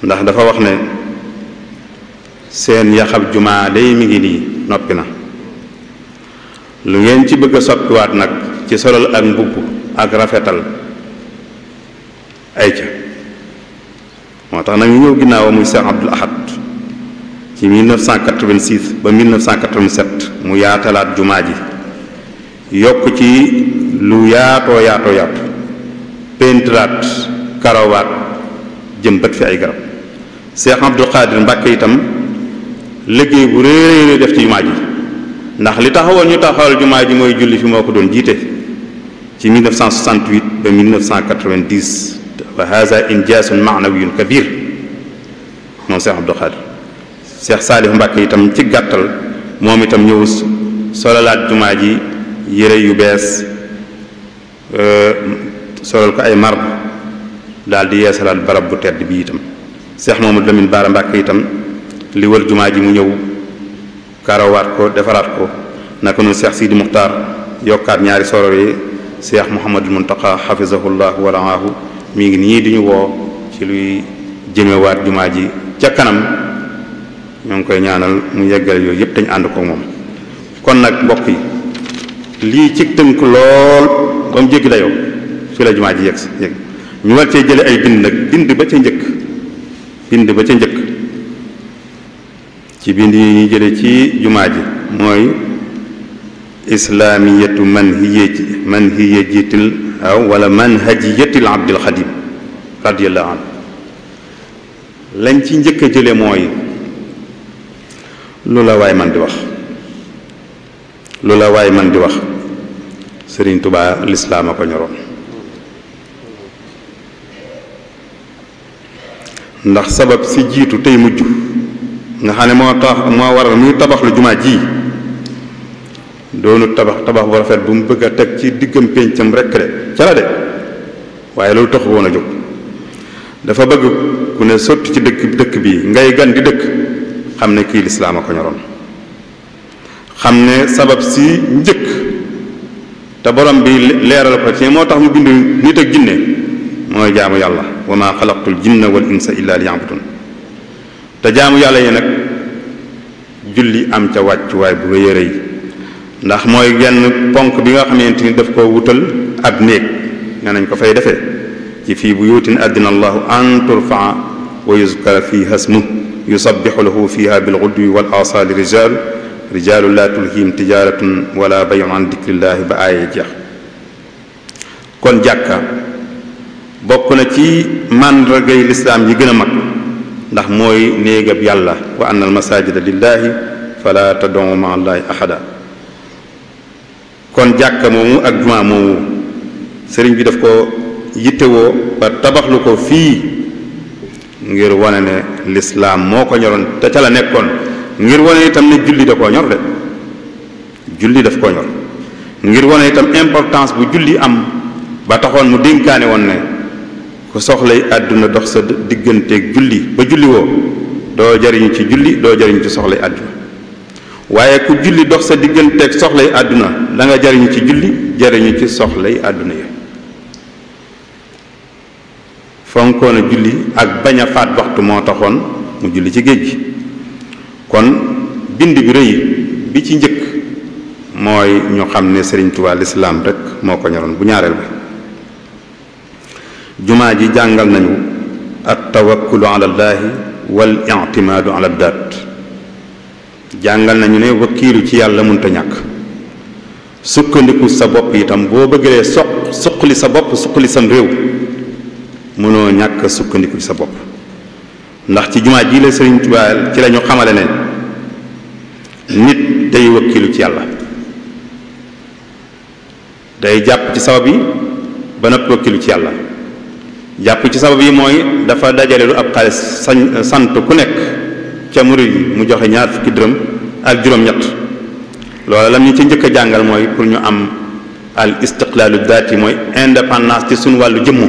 ndax dafa wax ne seen yaxab jumaa day mi ngi nii noppi na lu ngeen ci bëgg a soppiwaat nag ci solal ak mbubb ak rafetal ay ca moo tax nag ñu ñëw ginnaawam muy Cheikh Abdoul Ahad ci 1986 ba 1987 mu yaatalaat jumaa ji yokk ci lu yaatoo yaatu pentiraat karawaat jëmbat fi ay garab. Cheikh Abdou Khadir Mbacke itam liggéey bu réeréer def ci jumaa ji, ndax li taxawoon ñu taxawal jumaa ji mooy julli fi moo ko doon jiite ci 1968 ba 1990 wa haza injaasun maanawiyun kabir moom Cheikh Abdou Khadir. Cheikh Salif Mbacke itam ci gàttal moom itam ñëw solalaat jumaa ji yére yu bees, solal ko ay marbre daal di yeesalaat barab bu tedd bi itam. Cheikh Mamadou Lamine Bara Mbacke itam li wër jumaa ji mu ñëw karawaat ko defaraat ko, naka noonu Cheikh Sidi Muxtaar yokkaat ñaari soror yi. Cheikh Mouhamadul Muntaqa xafisahullah wa raahu mi ngi nii di ñu woo ci luy jëmewaat jumaa ji ca kanam. ñoo ngi koy ñaanal mu yeggale yooyu yëpp dañu ànd ko moom. kon nag mbokk yi lii ci tënk lool ba mu jéggi dayoo fi la jumaa ji yegg ñu war cee jële ay bind nag bind ba ca njëkk ci bind yi ñuy jële ci jumaa ji mooy islaamiyatu manhiyatil wala manhajiyatil abdil xadim radiyallahu anhu. lañ ci njëkk a jële mooy lu la waay man di wax Sëriñ Tuubaa lislaam a ko ñoroon, ndax sabab si jiitu tey mujj nga xam ne moo waral muy tabax lu jumaa ji doonu tabax bu rafet bu mu bëgg a teg ci diggam péncam rekk de ca la de, waaye loolu taxu woon a jóg. dafa bëgg ku ne sotti ci dëkk bi ngay gan di dëkk xam ne kii lislaam a ko ñoroon, xam ne sabab si njëkk te borom bi leeral ko ci moo tax mu bind nit ak jinne mooy jaamu yàlla. wa ma xalaqtul jinna wal insa illa liya'budun. te jaamu yàlla yi nag julli am ca wàccuwaay bu rëy a rëy, ndax mooy genn ponk bi nga xamante ni daf koo wutal ab néeg nga nañ ko fay defee ci fii buyuutin adina allahu an turfaa wa yuzkara fiha ismuhu yusabbihu lahu fiha bilghudwi wal asaali rijaalu laa tulhihim tijaratun wala bay'un an dikrillahi ba aaya jeex. kon jàkka bokk na ci màndargay lislaam yi gën a mag, ndax mooy néegab yàlla wa anna al masajida lillahi fala tad'u ma'a allahi ahada. kon jàkka moomu ak jumaa moomu sëriñ bi daf ko yittewoo ba tabaxlu ko fii ngir wane ne lislaam moo ko ñoroon te ca la nekkoon, ngir wane itam ne julli da koo ñor de, julli daf koo ñor, ngir wane itam importance bu julli am ba taxoon mu dénkaane woon ne ku soxlay àdduna dox sa digganteeg julli ba julli woo doo jariñu ci julli doo jariñu ci soxlay àdduna, waaye ku julli dox sa digganteeg soxlay àdduna da nga jariñu ci julli jariñu ci soxlay àdduna yi. fonkoon a julli ak bañ a faat waxtu moo taxoon mu julli ci géej gi. kon bind bi rëy bi ci njëkk mooy ñu xam ne Sëriñ Tuubaa lislaam rek moo ko ñoroon. bu ñaareel bi jumaa ji jàngal nañu at tawakkulu ala llaahi wal i'timaadu ala daat, jàngal nañu ne wakkiilu ci yàlla mënta ñàkk, sukkandiku sa bopp itam boo bëggee suqali sa bopp suqali sam réew mënoo ñàkk sukkandiku ci sa bopp. ndax ci jumaa ji la Sëriñ Tuubaa ci la ñu xamale ne nit day wakkilu ci yàlla, day jàpp ci sabab yi ba noppi wakkilu ci yàlla. jàpp ci sabab yi mooy dafa dajale lu ab xaalis sant ku nekk ca murid yi mu joxe 20 dërëm ak juróom-ñett. loola lam ñu ci njëkk a jàngal mooy pour ñu am al istiqlaalu daati mooy indépendance ci suñu wàllu jëmmu.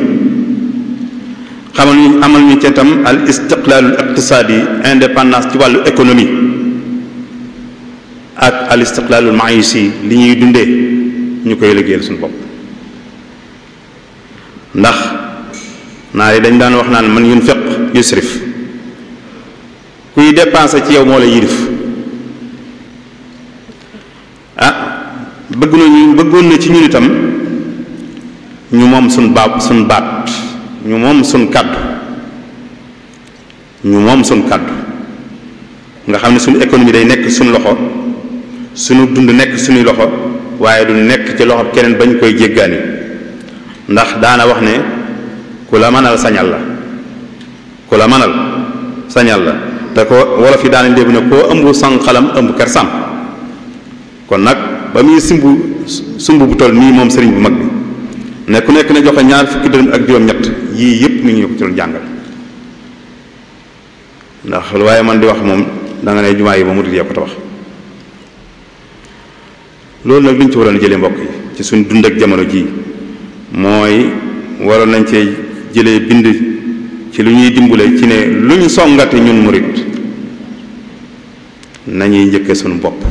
amal ñu ci itam al istiqlaalul iqtisaadi indépendance ci wàllu économie ak al istiqlaalul maïsi li ñuy dundee ñu koy liggéeyal suñu bopp. ndax naar yi dañ daan wax naan man yunfiq yusrif, kuy dépensé ci yow moo la yilif. bëggoon na ci ñun itam ñu moom suñ baat ñu moom suñ kàddu nga xam ne suñu économie day nekk suñu loxo, suñu dund nekk suñuy loxo, waaye du nekk ci loxo keneen bañ koy jéggaani. ndax daana wax ne ku la mënal sañal la, ku la manal sañal la te ko wala fi daanañ dégg ne koo ëmbu sànqalam ëmb ker sàmm kon nag ba muy sumb bu toll nii moom sëriñ bu mag bi ne ku nekk ne joxe ñaar fukki dërëm ak juróom-ñett yii yëpp mi ngi ñu ko ci doon jàngal ndax lu waaye man di wax moom da nga ne jumaa yi ba mu dul ko tabax loolu nag lu ñu ci waroon jëlee mbokk yi ci suñ dund ak jamono jii mooy waroon nañ cee jëlee bind ci lu ñuy dimbale ci ne lu ñu songate ñun murit nañuy njëkkee suñu bopp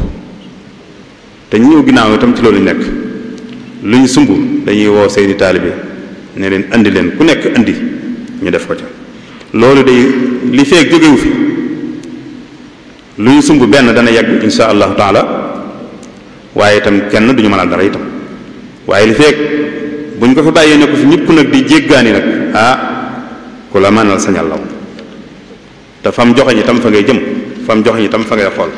te ñu ñëw ginnaaw itam ci loolu ñu nekk lu ñu sumb dañuy woo seeni taalibe ne leen andi leen ku nekk andi ñu def ko ca loolu day li feek jógewu fi lu ñu sumb benn dana yegg insha allahu taala waaye itam kenn duñu mënal dara itam waaye li feek bu ñu ko fi bàyyee ne ko fi ñëpp nag di jéggaani nag ku la mënal sañal law te fam joxeñ itam fa ngay jëm fam joxeñ itam fa ngay xool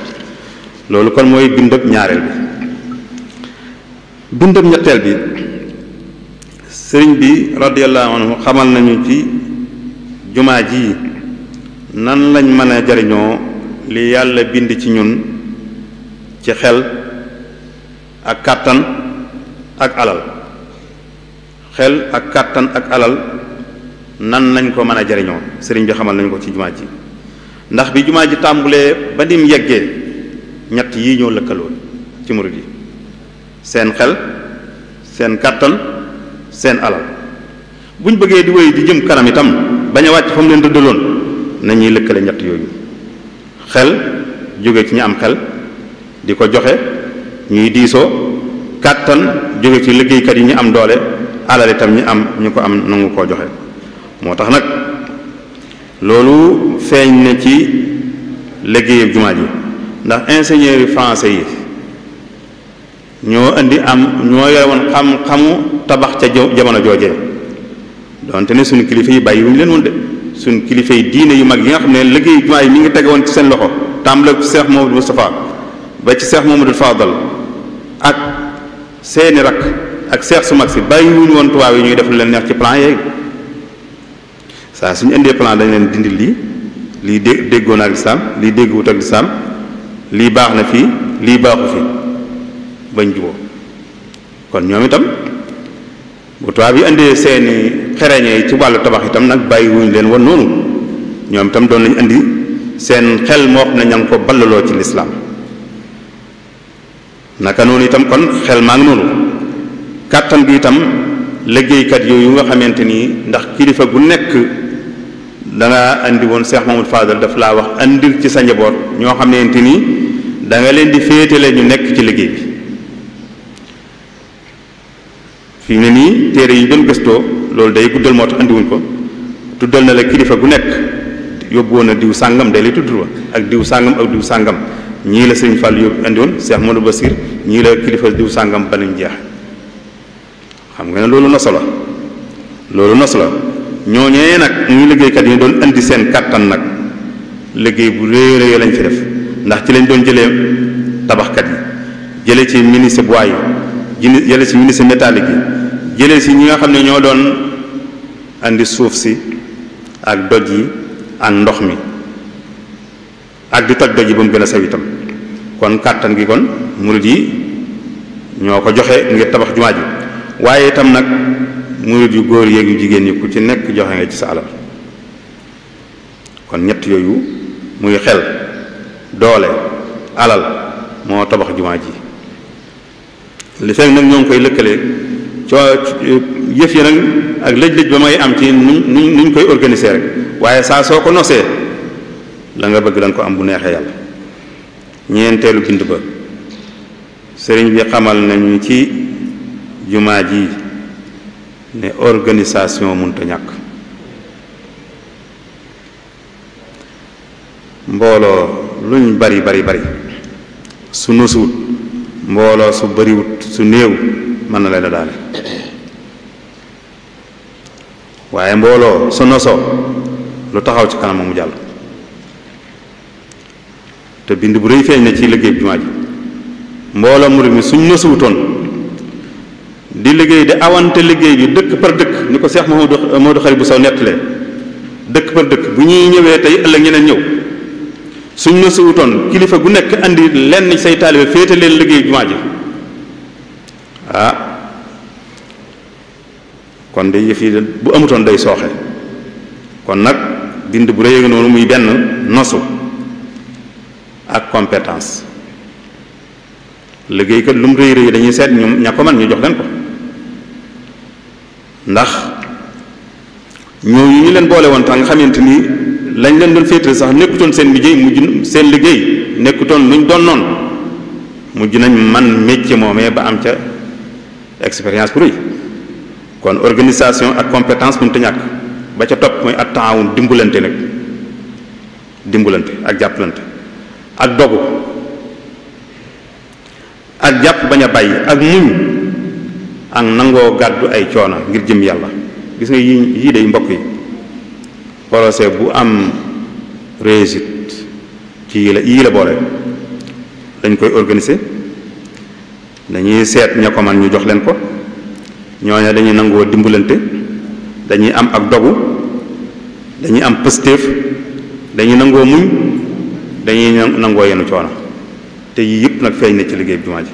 loolu kon mooy bindab ñaareel bi bindab ñetteel bi sëriñ bi radiyallahu anhu xamal nañu ci jumaa ji nan lañ mën a jariñoo li yàlla bind ci ñun ci xel ak kàttan ak alal xel ak kàttan ak alal nan lañ ko mën a jariñoo sëriñ bi xamal nañu ko ci jumaa ji ndax bi jumaa ji tàmbulee ba nim yeggee ñett yii ñoo lëkkaloo ci murid yi seen xel seen kàttan seen alal buñ bëggee di wéy di jëm kanam itam bañ a wàcc fa mu leen dëddaloon nañuy lëkkale ñett yooyu xel jóge ci ñi am xel di ko joxe ñuy diisoo kàttan jóge ci liggéeykat yi ñu am doole alal itam ñu ko am nangu koo joxe moo tax nag loolu feeñ na ci liggéeyub jumaa ji ndax ingénieurs yi français yi ñoo yore woon xam-xamu tabax ca jamono joojee donte ne suñu kilifa yi bàyyi wuñu leen woon de suñu kilifa yi diine yu mag yi nga xam ne liggéey jumaa yi mi ngi tege woon ci seen loxo tàmbale ci Cheikh Mamadou Moustapha ba ci Cheikh Mamadou Fadal ak seeni rakk ak Cheikh su mag si bàyyi wuñu woon tubaab yi ñuy def lu leen neex ci plan yeeg saa suñu indee plan dañ leen dindi lii déggoon ak lislaam lii dégguwut ak lislaam lii baax na fii lii baaxu fi bañ juboo kon ñoom itam bu tubaab yi indee seeni xereñe yi ci wàllu tabax itam nag bàyyi wuñu leen woon noonu ñoom itam doon nañu indi seen xel moo xam ne ña ngi ko ballaloo ci lislaam naka noonu itam kon xel maa ngi noonu kàttan gi itam liggéeykat yooyu nga xamante ni ndax kilifa gu nekk da nga andi woon Cheikh Mamadou Fadal daf laa wax andil ci sa njaboot ñoo xamante ni da nga leen di féetale ñu nekk ci liggéey bi fi mu ne nii téere yi doon gëstoo loolu day guddal moo tax andiwuñ ko tuddal na la kilifa gu nekk yóbbu woon na diw sàngam day lay tuddul wa ak diw sàngam ak diw sàngam ñii la Sëriñ Fall yóbbu andi woon Cheikh Modou Bassir ñii la kilifa diw sàngam ba nuñ jeex xam nga ne loolu nos la ñooñee nag ñu liggéeykat yi doon indi seen kàttan nag liggéey bu réy lañ fi def ndax ci lañ doon jëlee tabaxkat yi jëlee ci ministre bois yi jëlee ci ministre métallique yi jëlee ci ñi nga xam ne ñoo doon andi suuf si ak doj yi ak ndox mi ak di toj doj yi ba mu gën a sew itam kon kàttan gi kon murid yi ñoo ko joxe ngir tabax jumaa ji waaye itam nag murid yu góor yeeg yu jigéen ñi ku ci nekk joxe nga ci sa alal kon ñett yooyu muy xel doole alal moo tabax jumaa ji li fekk nag ñoo ngi koy lëkkale yëf yi nag ak lëj-lëj ba may am ci nuñ koy organiser rek waaye saa soo ko nosee la nga bëgg dañ ko am bu neexee yàlla ñeenteelu bind ba sëriñ bi xamal nañu ci jumaa ji ne organisation mënta ñàkk mbooloo luñ bari su nosuwut mbooloo su bariwut su néew mën na leen a daane waaye mbooloo su nosoo lu taxaw ci kanam mu jàll te bind bu rëy feeñ na ci liggéey jumaa ji mbooloo murid mi suñ nosuwutoon di liggéey di awante liggéey bi dëkk par dëkk ni ko Cheikh Modou Khari bu saw nettalee dëkk par dëkk bu ñuy ñëwee tey ëllëg ñeneen ñëw suñ ma suutoon kilifa gu nekk andi lenn say taalibe féete leen liggéey jumaa ji kon de yëf yi bu amutoon day sooxe kon nag bind bu rëy noonu muy benn nosu ak compétence liggéeykat lu mu rëy rëy dañuy seet ñoom ña ko man ñu jox leen ko ndax ñooñu ñu leen boole woon tax nga xamante ni lañ leen doon féetale sax nekkutoon seen liggéey mujj seen liggéey nekkutoon luñ doon noonu mujj nañ man métier moomee ba am ca expérience bu rëy kon organisation ak compétence mënut a ñàkk ba ca topp mooy at taawun dimbalante nag dimbalante ak jàppalante ak dogu ak jàpp bañ a bàyyi ak muñ ak nangoo gàddu ay coono ngir jëm yàlla gis nga yii day mbokk yi projet bu am réussite ci yii la boole dañ koy organiser dañuy seet ña ko man ñu jox leen ko ñooñu dañuy nangoo dimbalante dañuy am ak dogu dañuy am pëstéef dañuy nangoo muñ dañuy nangoo yenu coono te yii yëpp nag feeñ na ci liggéey bi jumaa ji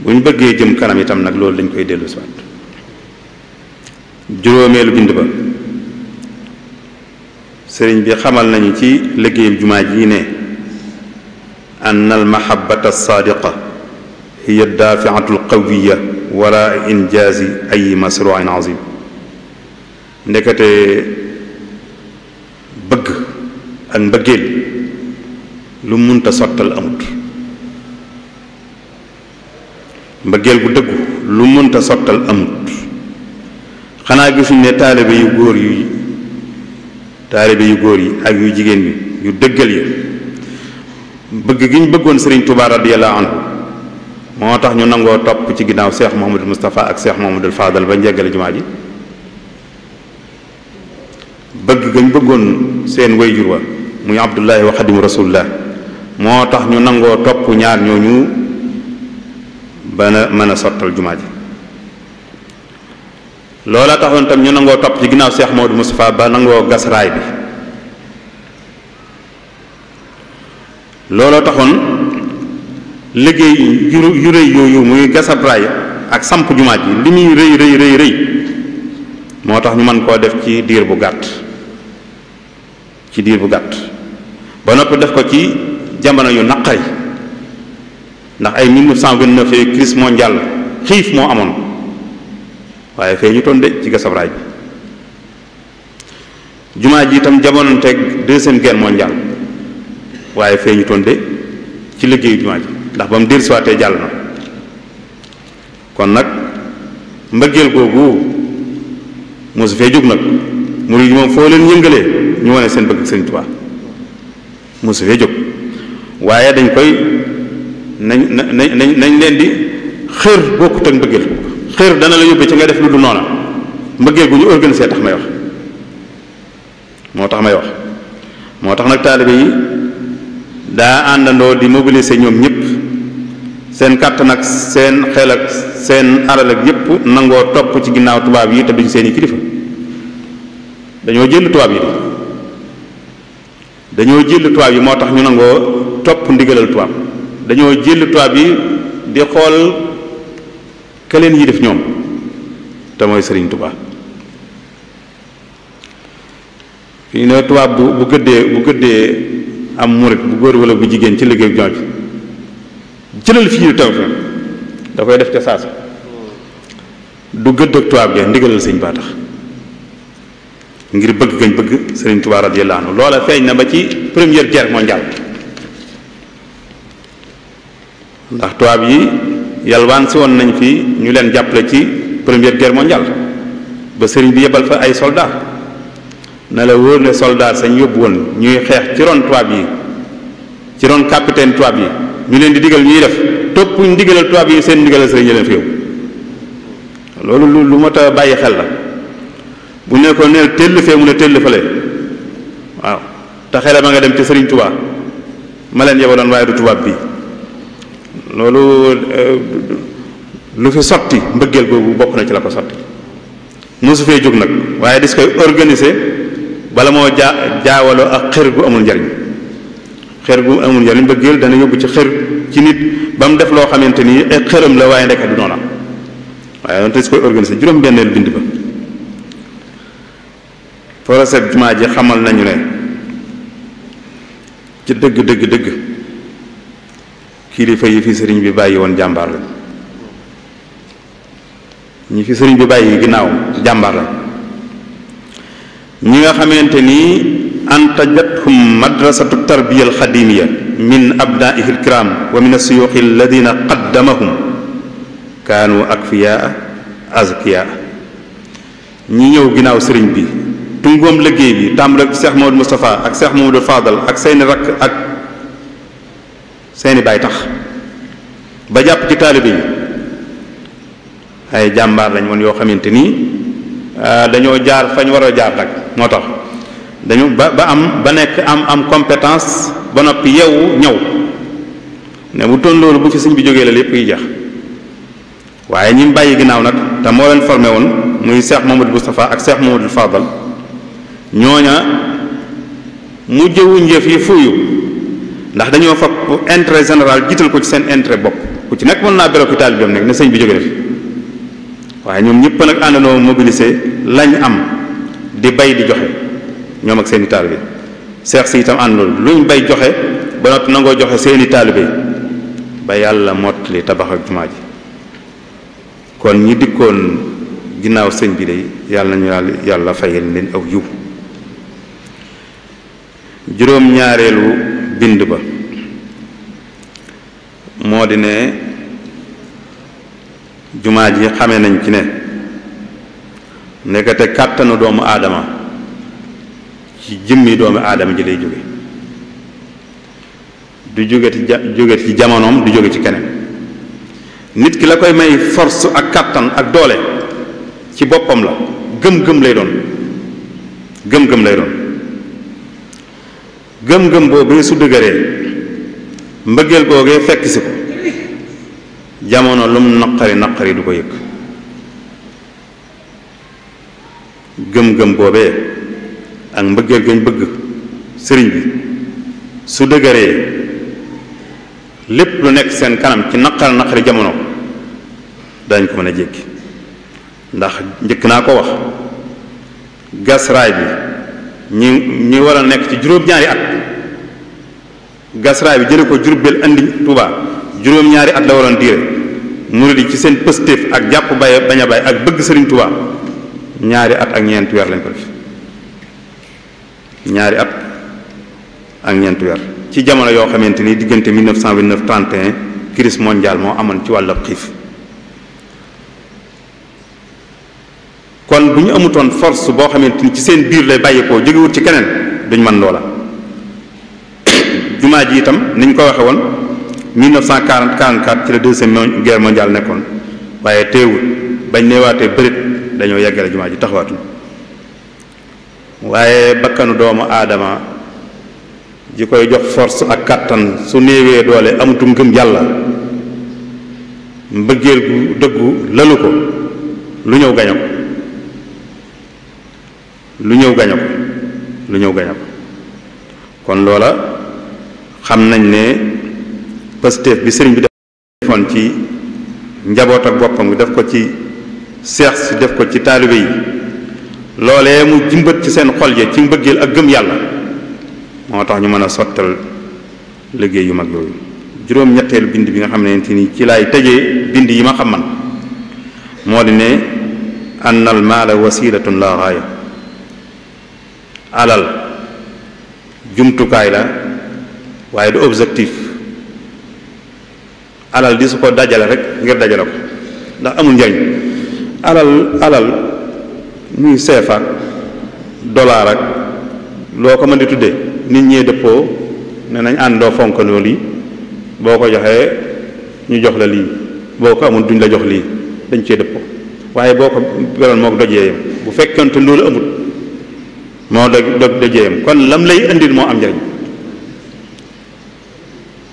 bu ñu bëggee jëm kanam itam nag loolu dañ koy dellu si waat juróomeelu bind ba sëriñ bi xamal nañu ci liggéey jumaa ji ne an al mahabbata as-sadiqa hiya ad-dafi'atu al-qawiyya wara injaazi ay masru'in azim ndekete bëgg ak mbëggeel lu munta sottal amut mbëggeel bu dëggu lu munta sottal amut xanaa gisuñ ne taalibe yu góor yi ak yu jigéen ñi yu dëggal yi bëgg gi ñu bëggoon Sëriñ Tuubaa radiyallahu anhu moo tax ñu nangoo topp ci ginnaaw Cheikh Mouhamadul Moustapha ak Cheikh Mouhamadul Fadal ba njeggale jumaa ji bëgg gañ bëggoon seen wayjur wa muy Abdullahi wa Xadimu Rasulullah moo tax ñu nangoo topp ñaar ñooñu ba na mën a sottal jumaa ji loola taxoon tam ñu nangoo topp ci ginnaaw Cheikh Mouhamadul Moustapha ba nangoo gas raay bi looloo taxoon liggéey yu rëy yooyu muy gasab raay ak samp jumaa ji li muy rëy moo tax ñu mën koo def ci diir bu gàtt ba noppi def ko ci jamono yu naqari ndax ay 1929 crise mondiale xiif moo amoon waaye fee ñu toon de ci gasab raay bi jumaa ji itam jamonoonteeg deuxième guerre mondiale waaye fee ñu toon de ci liggéeyu jumaa ji ndax ba mu dellusiwaatee jàll na kon nag mbëggeel googu mosu fee jóg nag murid yi moom foo leen yëngalee ñu wane seen bëgg Sëriñ Tuubaa mosu fee jóg waaye dañ koy nañ leen di xër bokkut ak mbëggeel xër dana la yóbbee ci nga def lu du noona mbëggeel gu ñu organisé tax may wax moo tax nag taalibe yi daa àndandoo di mobiliser ñoom ñëpp seen kàttan ak seen xel ak seen alal ak yëpp nangoo topp ci ginnaaw tubaab yi te duñ seeni kilifa dañoo jël tubaab yi moo tax ñu nangoo topp ndigalal tubaab dañoo jël tubaab yi di xool ka leen yi def ñoom te mooy Sëriñ Tuubaa fii ne tubaab bu gëddee am murit bu góor wala bu jigéen ci liggéey jumaa bi jëlal fii yu taw da koy def ca saasa du gëdd ak tubaab ja ndigalal sëñ baa tax ngir bëgg gañ bëgg Sëriñ Tuubaa radiyallahu anhu loola feeñ na ba ci première guerre mondiale ndax tubaab yi yalwaan si woon nañ fi ñu leen jàppale ci première guerre mondiale ba sëriñ bi yebal fa ay soldat na la wóor ne soldat sañ yóbbu woon ñuy xeex ci ron tubaab yi ci ron capitaine tubaab yi ñu leen di digal ñuy def toppuñ ndigalal tubaab yi seen ndigalal sëriñ yi leen fi yow loolu lu mat a bàyyi xel la bu ne ko neel tell fee mu ne tell fale waaw te xele ma nga dem ci Sëriñ Tuubaa ma leen yebaloon waaye du tubaab bi loolu lu fi sotti mbëggeel boobu bokk na ci la ko sotti mosu fee jóg nag waaye dis koy organiser bala moo jaawaloo ak xër gu amul njariñ. xër gu amul njariñ mbëggeel dana yóbbu ci xër ci nit ba mu def loo xamante ni ay xëram la waaye ndeke du noona waaye doon te dis koy organiser juróom-benneel bind ba projet jumaa ji xamal nañu ne ci dëgg kilifa yi fi sëriñ bi bàyyi woon jàmbaar la ñi fi sëriñ bi bàyyi ginnaaw jàmbaar la ñi nga xamante ni antajathum madrasatu tarbiya alxadimiya min abnaihi alkiram wa min asuyuxi alladina qaddamahum kaanu akfiyaa azkiya ñi ñëw ginnaaw sëriñ bi tungoom liggéey bi tàmbale ak Cheikh Mamadou Moustapha ak Cheikh Mamadou Fadal ak seeni rakk ak seeni baay tax ba jàpp ci taalibe yi ay jàmbaar lañ woon yoo xamante ni dañoo jaar fañ war a jaar nag moo tax dañu ba nekk am compétence ba noppi yeewu ñëw ne bu toon loolu bu fi sëñ bi jógee la lépp yi jeex waaye ñi mu bàyyi ginnaaw nag te moo leen formé woon muy Cheikh Mamadou Moustapha ak Cheikh Mamadou Fadal ñooña mu jëwuñ yëf yi fuuyu ndax dañoo fab intérêt général jiital ko ci seen intérêt bopp ku ci nekk mën naa beroki taalibeem nekk ne sëñ bi jóge na fi waaye ñoom ñëpp nag àndandoo mobilisé lañ am di bay di joxe ñoom ak seeni taalibe seex si itam ànd loolu luñ bay joxe ba noppi nangoo joxe seeni taalibe ba yàlla mottali tabax ak jumaa ji kon ñi dikkoon ginnaaw sëñ bi de yàlla nañu yàlla fayal leen aw yiw juróom-ñaareelu bind ba moo di ne jumaa ji xame nañ ci ne nekkate kàttanu doomu aadama ci jëmmi doomu aadama ji lay jóge du jóge ci jamonoom du jóge ci keneen nit ki la koy may force ak kàttan ak doole ci boppam la gëm-gëm lay doon gëm-gëm lay doon gëm-gëm boobu su dëgëree mbëggeel googee fekk si ko jamono lum naqari du ko yëg gëm-gëm boobee ak mbëggeel gañ bëgg sëriñ bi su dëgëree lépp lu nekk seen kanam ci naqari jamono dañ ko mën a jéggi ndax njëkk naa ko wax gas raay bi ñi war a nekk ci juróom-ñaari at gas raay bi jële ko Jurbel andi Tuubaa juróom-ñaari at la waroon diire murid yi ci seen pëstéef ak jàpp bañ a bay ak bëgg sëriñ Tuubaa ñaari at ak ñeenti weer lañ ko def ñaari at ak ñeenti weer ci jamono yoo xamante ni diggante 1929 31 crise mondiale moo amoon ci wàllu xiif kon bu ñu amutoon force boo xamante ni ci seen biir lay bàyyeekoo jógewut ci keneen duñ mën loola jumaa ji itam niñ ko waxe woon 1940 44 ci la deuxième guerre mondiale nekkoon waaye teewul bañ neewaatee bërit dañoo yeggale jumaa ji taxawaatuñ waaye bakkanu doomu aadama ji koy jox force ak kàttan su néewee doole amutum ngëm yàlla mbëggeel gu dëggu lalu ko lu ñëw gaño ko lu ñëw gaño ko kon loola xam nañ ne Pastef bi sëriñ bi defoon ci njaboot ak boppam bi def ko ci seex si def ko ci taalibe yi loolee mu jimbat ci seen xol ya ci mbëggeel ak gëm yàlla moo tax ñu mën a sottal liggéey yu mag yooyu juróom-ñetteelu bind bi nga xam ne ni ci laay tëjee bind yi ma xam man moo di ne ann al maala wasilatun la gaaya alal jumtukaay la waaye du objectif alal di su ko dajale rek ngir dajale ko ndax amul njariñ alal muy CFA dollar ak loo ko mën di tuddee nit ñee dëppoo ne nañ àndoo fonkandoo lii boo ko joxee ñu jox la lii boo ko amul duñ la jox lii dañ cee dëppoo waaye boo ko beroon moo ko dojee yam bu fekkente loolu amul moo dojee yam kon lam lay indil moo am njariñ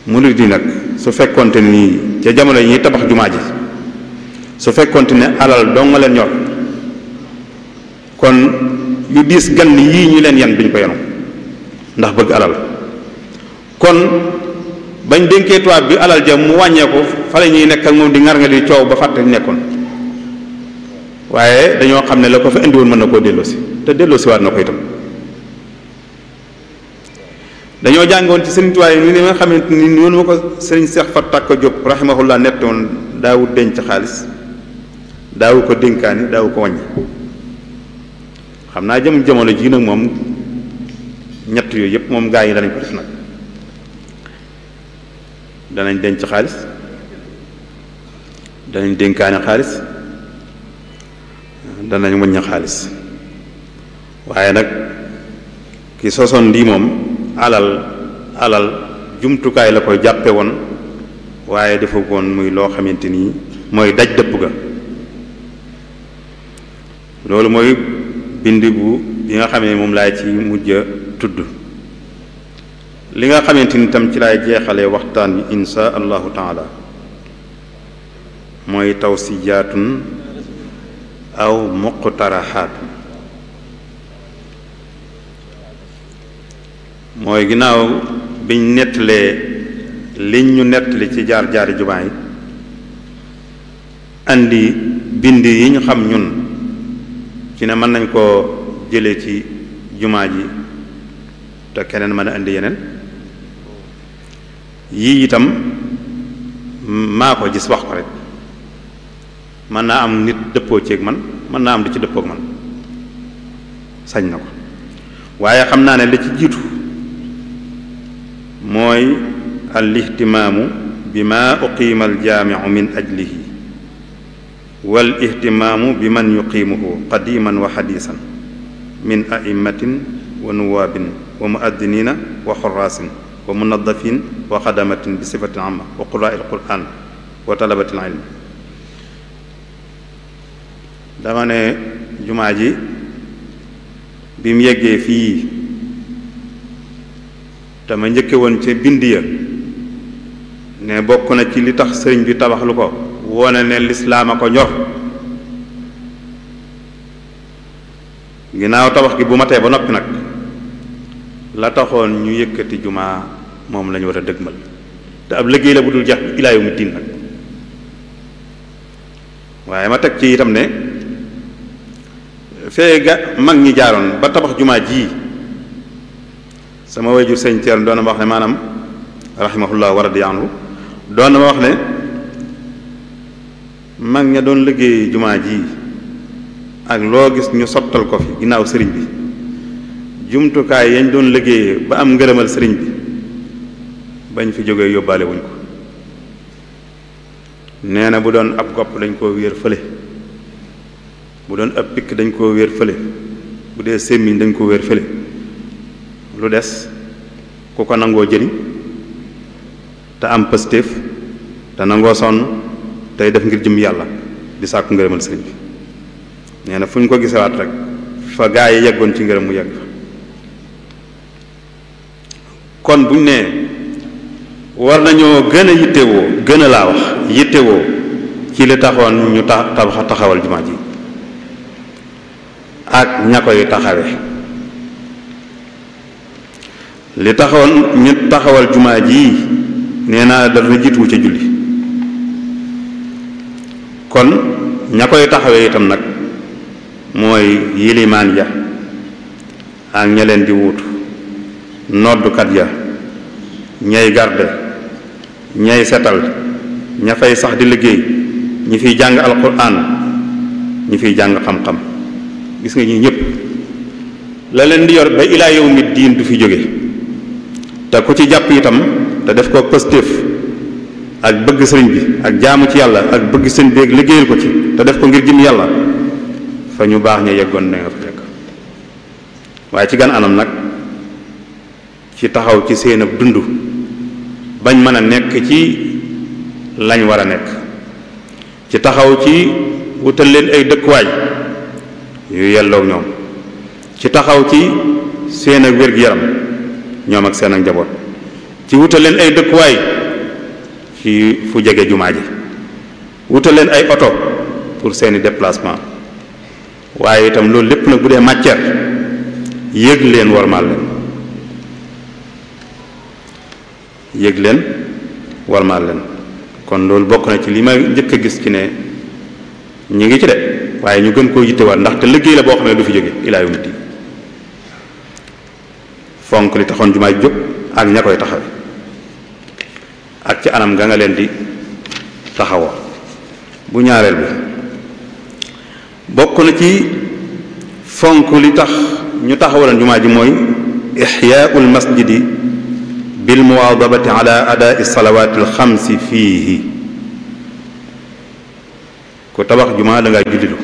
murid yi nag su fekkonte nii ca jamono yi ñuy tabax jumaa ji su fekkonte ne alal doo nga leen ñor kon yu diis gan yii ñu leen yan duñ ko yenu ndax bëgg alal kon bañ dénkee tubaab bi alal ja mu wàññeeku fa la ñuy nekk ak moom di ngar nga di coow ba fàtte nekkoon waaye dañoo xam ne la ko fa indi woon mën na koo delloosi te delloosi waat na ko itam dañoo jàngoon ci sëriñ Tuubaa yi ni nga xamante ni noonu ma ko sëriñ Seex Fat Tàkko Jóob rahimahullah nett woon daawu denc xaalis daawu ko dénkaani daawu ko wàññi xam naa jamono jii nag moom ñett yooyu yëpp moom gaa yi danañ ko def nag danañ denc xaalis danañ dénkaani xaalis danañ wàññi xaalis waaye nag ki sosoon lii moom alal jumtukaay la koy jàppe woon waaye defu ko woon muy loo xamante ni mooy daj dëpp ga loolu mooy bind bu bi nga xamee moom laay ci mujj a tudd li nga xamante ni tam ci laay jeexalee waxtaan bi insha allahu taala mooy tawsijaatun aw muqtaraxaatun mooy ginnaaw biñ nettalee liñ ñu nettali ci jaar-jaari jumaa yi andi bind yi ñu xam ñun ci ne mën nañ koo jëlee ci jumaa ji te keneen mën a indi yeneen yii itam maa ko gis wax ko rek mën naa am nit dëppoo ceeg man mën naa am du ci dëppoog man sañ na ko waaye xam naa ne li ci jiitu mooy al ihtimaamu bi ma uqiima al jaamiu min ajlihi wal ihtimaamu bi man yuqiimuhu qadiman wa xadiisan min aimmatin wa nuwaabin wa muaddinina wa xuraasin wa munadafin wa xadamatin bi sifatin amma wa quraa il quran wa talabatil ilm dama ne jumaa ji bi mu yeggee fii te ma njëkke woon ca bind ya ne bokk na ci li tax sëriñ bi tabax lu ko woone ne lislaam a ko ñor ginnaaw tabax gi bu matee ba noppi nag la taxoon ñu yëkkati jumaa moom lañu war a dëgmal te ab liggéey la bu dul jeex ilaa yawmi diin nag waaye ma teg ci itam ne fee ga mag ñi jaaroon ba tabax jumaa ji sama wayjur sëñ Thierno doon na ma wax ne maanaam rahimahullah wa radiya anhu doon na ma wax ne mag ña doon liggéey jumaa ji ak loo gis ñu sottal ko fi ginnaaw sëriñ bi jumtukaay yañ doon liggéeyee ba am ngërëmal sëriñ bi bañ fi jógee yóbbaale wuñ ko nee na bu doon ab gopp dañ koo wéer fële bu doon ab pikk dañ koo wéer fële bu dee sémmiñ dañ koo wéer fële lu des ku ko nangoo jëriñ te am pëstéef te nangoo sonn tey def ngir jëm yàlla di sàkku ngërëmal sëriñ bi nee na fu ñu ko gisewaat rek fa gaa yi yeggoon ci ngërëm mu yegg kon buñ ne war nañoo gën a yittewoo gën a laa wax yittewoo ci li taxoon ñu taxawal jumaa ji ak ña koy taxawe li taxoon ñu taxawal jumaa ji nee naa dara jiituwu ca julli kon ña koy taxawee itam nag mooy yilimaan ya ak ña leen di wuutu noddukat ya ñay garde ñay setal ña fay sax di liggéey ñi fiy jàng alquran ñi fiy jàng xam-xam gis nga ñi ñëpp la leen di yor ba ilaa yawmi diin du fi jóge te ku ci jàpp itam te def ko pëstéef ak bëgg sëriñ bi ak jaamu ci yàlla ak bëgg sëriñ bi ak liggéeyal ko ci te def ko ngir jëm yàlla fa ñu baax ña yeggoon na nga fa fekk waaye ci gan anam nag ci taxaw ci seen ab dund bañ mën a nekk ci lañ war a nekk ci taxaw ci wutal leen ay dëkkuwaay yu yelloog ñoom ci taxaw ci seen ak wér-gi-yaram ñoom ak seen ak njaboot ci wutal leen ay dëkkuwaay ci fu jege jumaa ji wutal leen ay oto pour seeni déplacement waaye itam loolu lépp nag bu dee matière yëg leen warmaal leen yëg leen warmaal leen kon loolu bokk na ci li ma njëkk a gis ci ne ñi ngi ci de waaye ñu gën koo yittewaat ndaxte liggéey la boo xam ne du fi jóge ilaa yawmi diin fonk li taxoon jumaa ji jóg ak ña koy taxawe ak ci anam nga nga leen di taxawoo bu ñaareel bi bokk na ci fonk li tax ñu taxawalan jumaa ji mooy ixyaa'ul masjidi bil muwaadabati ala adaa'i salawaatil xamsi fiihi ku tabax jumaa da ngaa jullilu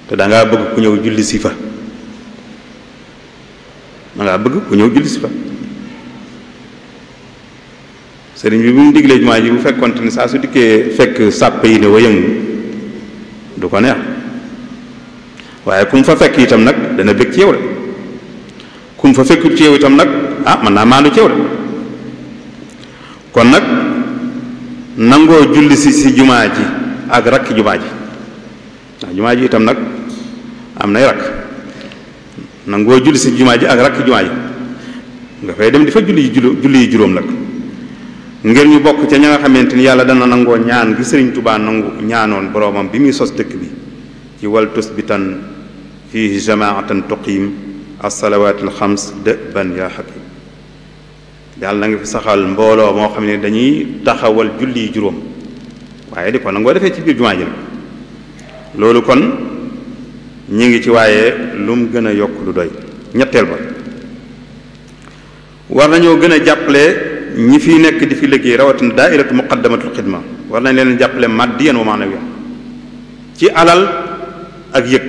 te da ngaa bëgg ku ñëw julli si fa da ngaa bëgg ku ñëw julli si fa sëriñ bi bu mu diglee jumaa ji bu fekkonte ni saa su dikkee fekk sàpp yi ne wayëngu du ko neex waaye ku mu fa fekk itam nag dana bëgg ci yow de ku mu fa fekkut ci yow itam nag mën naa maandu ci yow de kon nag nangoo julli si jumaa ji ak rakk jumaa ji ndax jumaa ji itam nag am nay rakk nangoo julli si jumaa ji ak rakk jumaa ji nga fay dem di fa julli yi juróom nag ngir ñu bokk ca ña nga xamante ni yàlla dana nangoo ñaan gi Sëriñ Tuubaa nangu ñaanoon boroomam bi muy sos dëkk bi ci wal tusbitan fihi jamaatan tuqiim as-salawaatil xams dëban yaa xakim yàlla na nga fi saxal mbooloo moo xam ne dañuy taxawal julli yi juróom waaye di ko nangoo defee ci biir jumaa ji nag loolu kon ñi ngi ci waaye lu mu gën a yokk du doy ñetteel ba war nañoo gën a jàppale ñi fi nekk di fi liggéey rawatina daairatu muqaddamatul xidma war nañ leen jàppale maddiyan wa maanawiyan ci alal ak yëg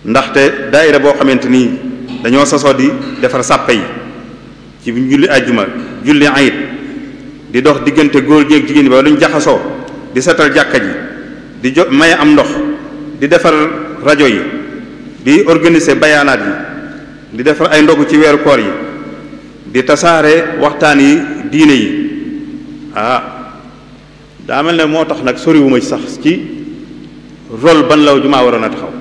ndaxte daaira boo xamante ni dañoo sosoo di defar sàppe yi ci julli àjjuma julli ayit di dox diggante góor gi ak jigéen ñi ba luñ jaxasoo di setal jàkka ji di maye am ndox di defar rajo yi di organiser bayaanaat yi di defar ay ndogu ci weeru koor yi di tasaare waxtaan yi diine yi daa mel ne moo tax nag soriwuma ci sax ci rôle ban la jumaa waroon a taxaw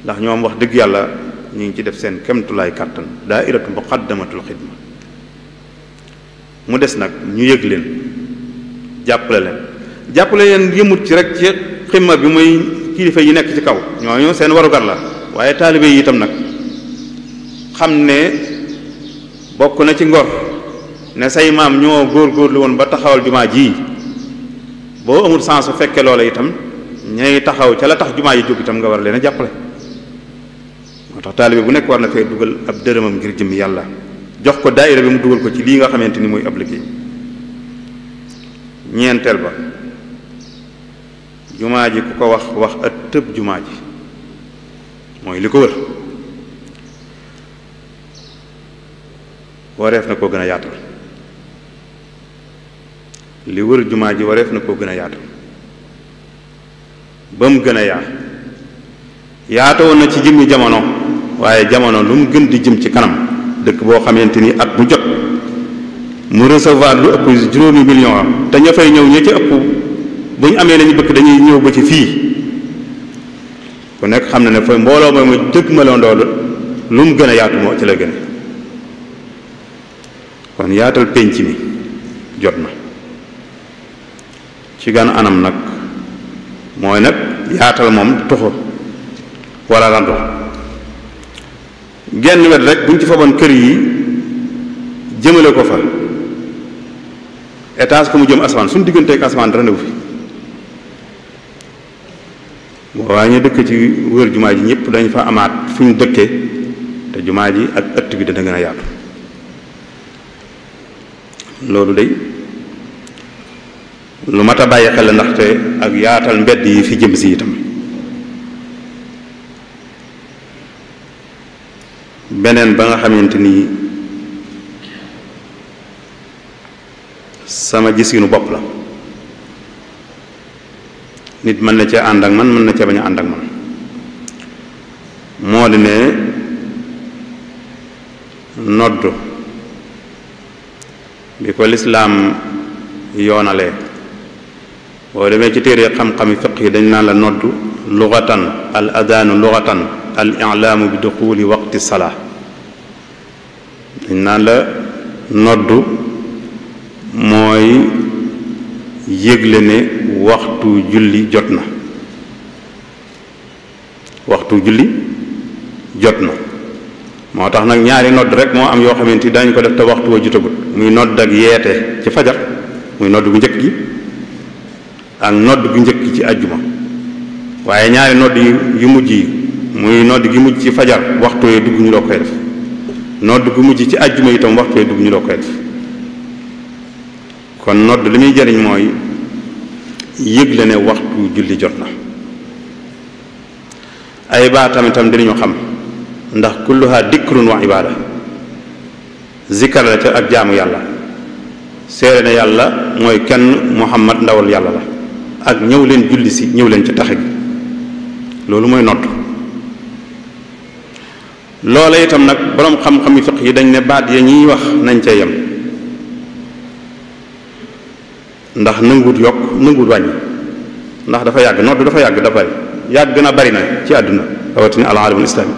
ndax ñoom wax dëgg yàlla ñu ngi ci def seen kemtulaay kàttan daairatu muqaddamatul xidma mu des nag ñu yëg leen jàppale leen yëmut ci rek ci ximma bi muy kilifa yi nekk ci kaw ñooñu seen warugar la waaye taalibe yi itam nag xam ne bokk na ci ngor ne say maam ñoo góorgóorlu woon ba taxawal jumaa ji boo amul sens su fekkee loola itam ñay taxaw ca la tax jumaa ji jóg itam nga war leen a jàppale moo tax taalibe bu nekk war na fee dugal ab dërëmam ngir jëm yàlla jox ko daayira bi mu dugal ko ci lii nga xamante ni muy ab liggéey ñeenteel ba jumaa ji ku ko wax ak tëb jumaa ji mooy li ko wër wareef na koo gën a yaatal li wër jumaa ji wareef na koo gën a yaatal ba mu gën a yaatoon na ci jëmmi jamono waaye jamono lu mu gën di jëm ci kanam dëkk boo xamante ni at mu jot mu recevoir lu ëpp 5 millions te ña fay ñëw ña ci ëpp bu ñu amee lañu bëgg dañuy ñëw ba ci fii ku nekk xam na ne fa mbooloo mooy mu dëgg ma loon loolu lu mu gën a yaatu moo ci la gën kon yaatal pénc mi jot na ci gan anam nag mooy nag yaatal moom tuxu wala randu genn wet rek buñ ci faboon kër yi jëmale ko fa étage ko mu jëm asamaan suñu digganteek asamaan dara newu fi waaye ñu dëkk ci wër jumaa ji ñëpp dañ fa amaat fu ñu dëkkee te jumaa ji ak ëtt bi dana gën a yaatu loolu day lu mat a bàyyi xel ndaxte ak yaatal mbedd yi fi jëm si itam beneen ba nga xamante ni sama gisinu bopp la nit mën na cee ànd ak man mën na cee bañ a ànd ak man moo di ne noddu bi ko lislaam yoonalee boo demee ci téere xam-xami fiq yi dañ naan la noddu lugatan al adaanu lugatan al ilaamu bi duxuli waqti salaa. dañ naan la noddu mooy yëgle ne waxtu julli jot na, waxtu julli jot na. moo tax nag ñaari nodd rek moo am yoo xamante ni dañ ko def te waxtu wa jotagut, muy nodd ak yeete ci fajar, muy nodd gu njëkk gi ak nodd gu njëkk ci àjjuma. waaye ñaari nodd yu mujj yi muy nodd gi mujj ci fajar waxtu yee dugg ñu doo koy def, nodd gu mujj ci àjjuma itam waxtu yee dugg ñu doo koy def. kon nodd li muy jariñ mooy yëgle ne waxtu julli jot na. ay baatam itam dinañu xam, ndax kulluha dikrun wa ibada, zikkar la ca ak jaamu yàlla, seere ne yàlla mooy kenn, muhammad ndawal yàlla la, ak ñëw leen julli si, ñëw leen ca taxe gi. loolu mooy nodd. loola itam nag boroom xam-xam yi fiq yi dañ ne baat ya ñuy wax nañ ca yem, ndax nanguwut yokk nanguwut wàññi, ndax dafa yàgg nodd dafa yàgg da bari yàgg na bari na ci àdduna rawatina al alamul islami.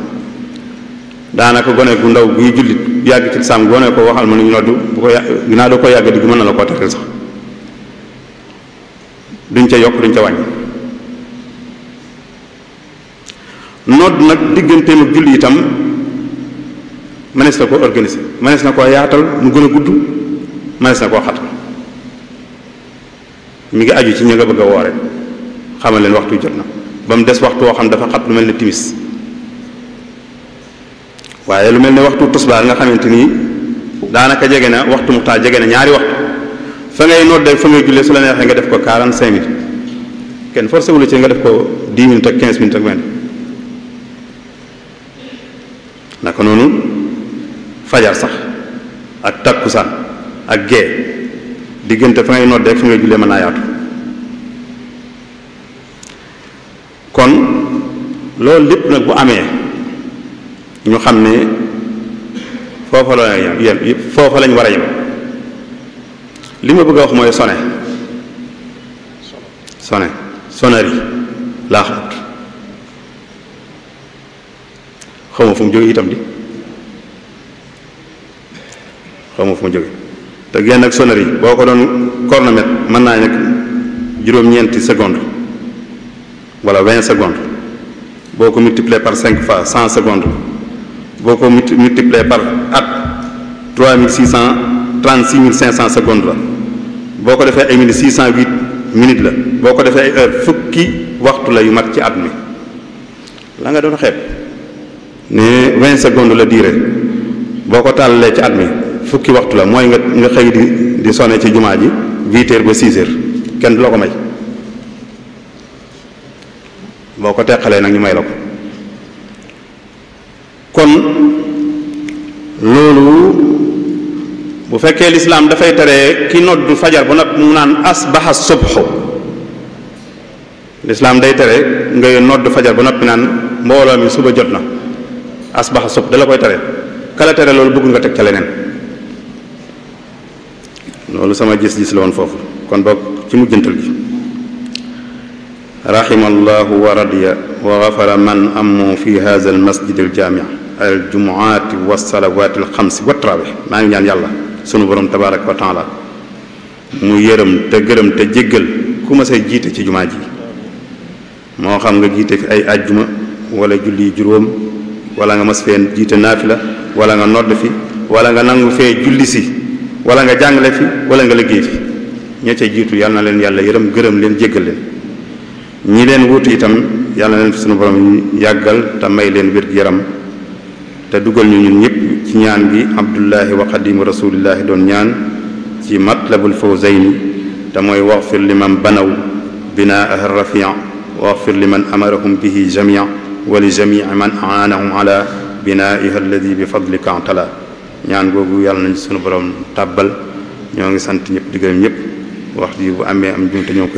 daanaka gone gu ndaw guy jullit yàgg ci lislaam gone ko waxal ma nuñu nodd bu ko ginnaaw da ko yàgg digg mën na la koo tekkal sax, duñ ca yokk duñ ca wàññi. nodd nag digganteem ak julli itam mënees na ko organiser, mënees na koo yaatal mu gën a gudd, mënees na koo xatal. mi ngi aju ci ñi nga bëgg a woore xamal leen waxtu jot na, ba mu des waxtu woo xam dafa xat lu mel ne timis. waaye lu mel ne waxtu tusbaar nga xamante ni daanaka jege na waxtu muxtaar, jege na ñaari waxtu, fa ngay noddee fa ngay jullee su la neexee nga def ko 45 minutes, kenn forcé wu la ci nga def ko 10 minutes ak 15 minutes ak 20. naka noonu fajar sax ak takkusaan ak gee, diggante fa ngay noddee fa ngay jullee mën naa yaatu. kon loolu lépp nag bu amee ñu xam ne foofa la yem, foofa lañ war a yem. li ma bëgg a wax mooy sonnerie laa xamut, xawma fu mu jóge itam di xawma fu mu jóge. te génn ak sonnerie boo ko doon chronomètre mën naa nekk juróom-ñeenti secondes wala 20 secondes, boo ko multiplier par 5 fois 100 secondes, boo ko multiplier par at 3636 500 secondes la, boo ko defee ay minutes 608 minutes la, boo ko defee ay heure fukki waxtu la yu mat ci at mi. la nga doon xeeb ne 20 secondes la durée, boo ko tàllalee ci at mi fukki waxtu la, mooy nga xëy di sonné ci jumaa ji 8 heures ba 6 heures, kenn du la ko may. boo ko teqalee nag ñu may la ko. kon loolu bu fekkee lislaam dafay tere ki noddu fajar ba nag mu naan asbaxa subhu, lislaam day tere ngay noddu fajar ba noppi naan mbooloo mi suba jot na, asbaxa subh da la koy tere. kala tere loolu bëgg nga teg ca leneen. loolu sama gis-gis la woon foofu. kon boog ci mujjantal gi, rahimallahu wa radiya wa ghafara man amu fi hadha al masjid al jami' al jumu'at wa salawat al khams wa tarawih. maa ngi ñaan yàlla sunu borom tabaraka wa taala mu yërëm te gërëm te jéggal ku ma say jiite ci jumaa ji, moo xam nga jiite fi ay ajjuma wala julli juróom, wala nga mas fee jiite naafila, wala nga nodd fi, wala nga nangu fee julli si, wala nga jàngale fi, wala nga liggéey fi. ña ca jiitu yàlla na leen yàlla yërëm gërëm leen jéggal leen. ñi leen wuutu itam yàlla na leen fi sunu borom yàggal te may leen wér gu yaram te dugal ñu ñun ñëpp ci ñaan gi abdullahi wa xadimu rasulillahi doon ñaan ci matlabul fawzayni, te mooy waxfir liman banaw binaaha rafia waxfir liman amarahum bihi jamia wa li jamii man aanahum ala binaiha alladi bi fadlika antala. ñaan googu yàlla nañ sunu borom tàbbal. ñoo ngi sant ñëpp di gërëm ñëpp. wax ji bu amee am jumte ñoo koy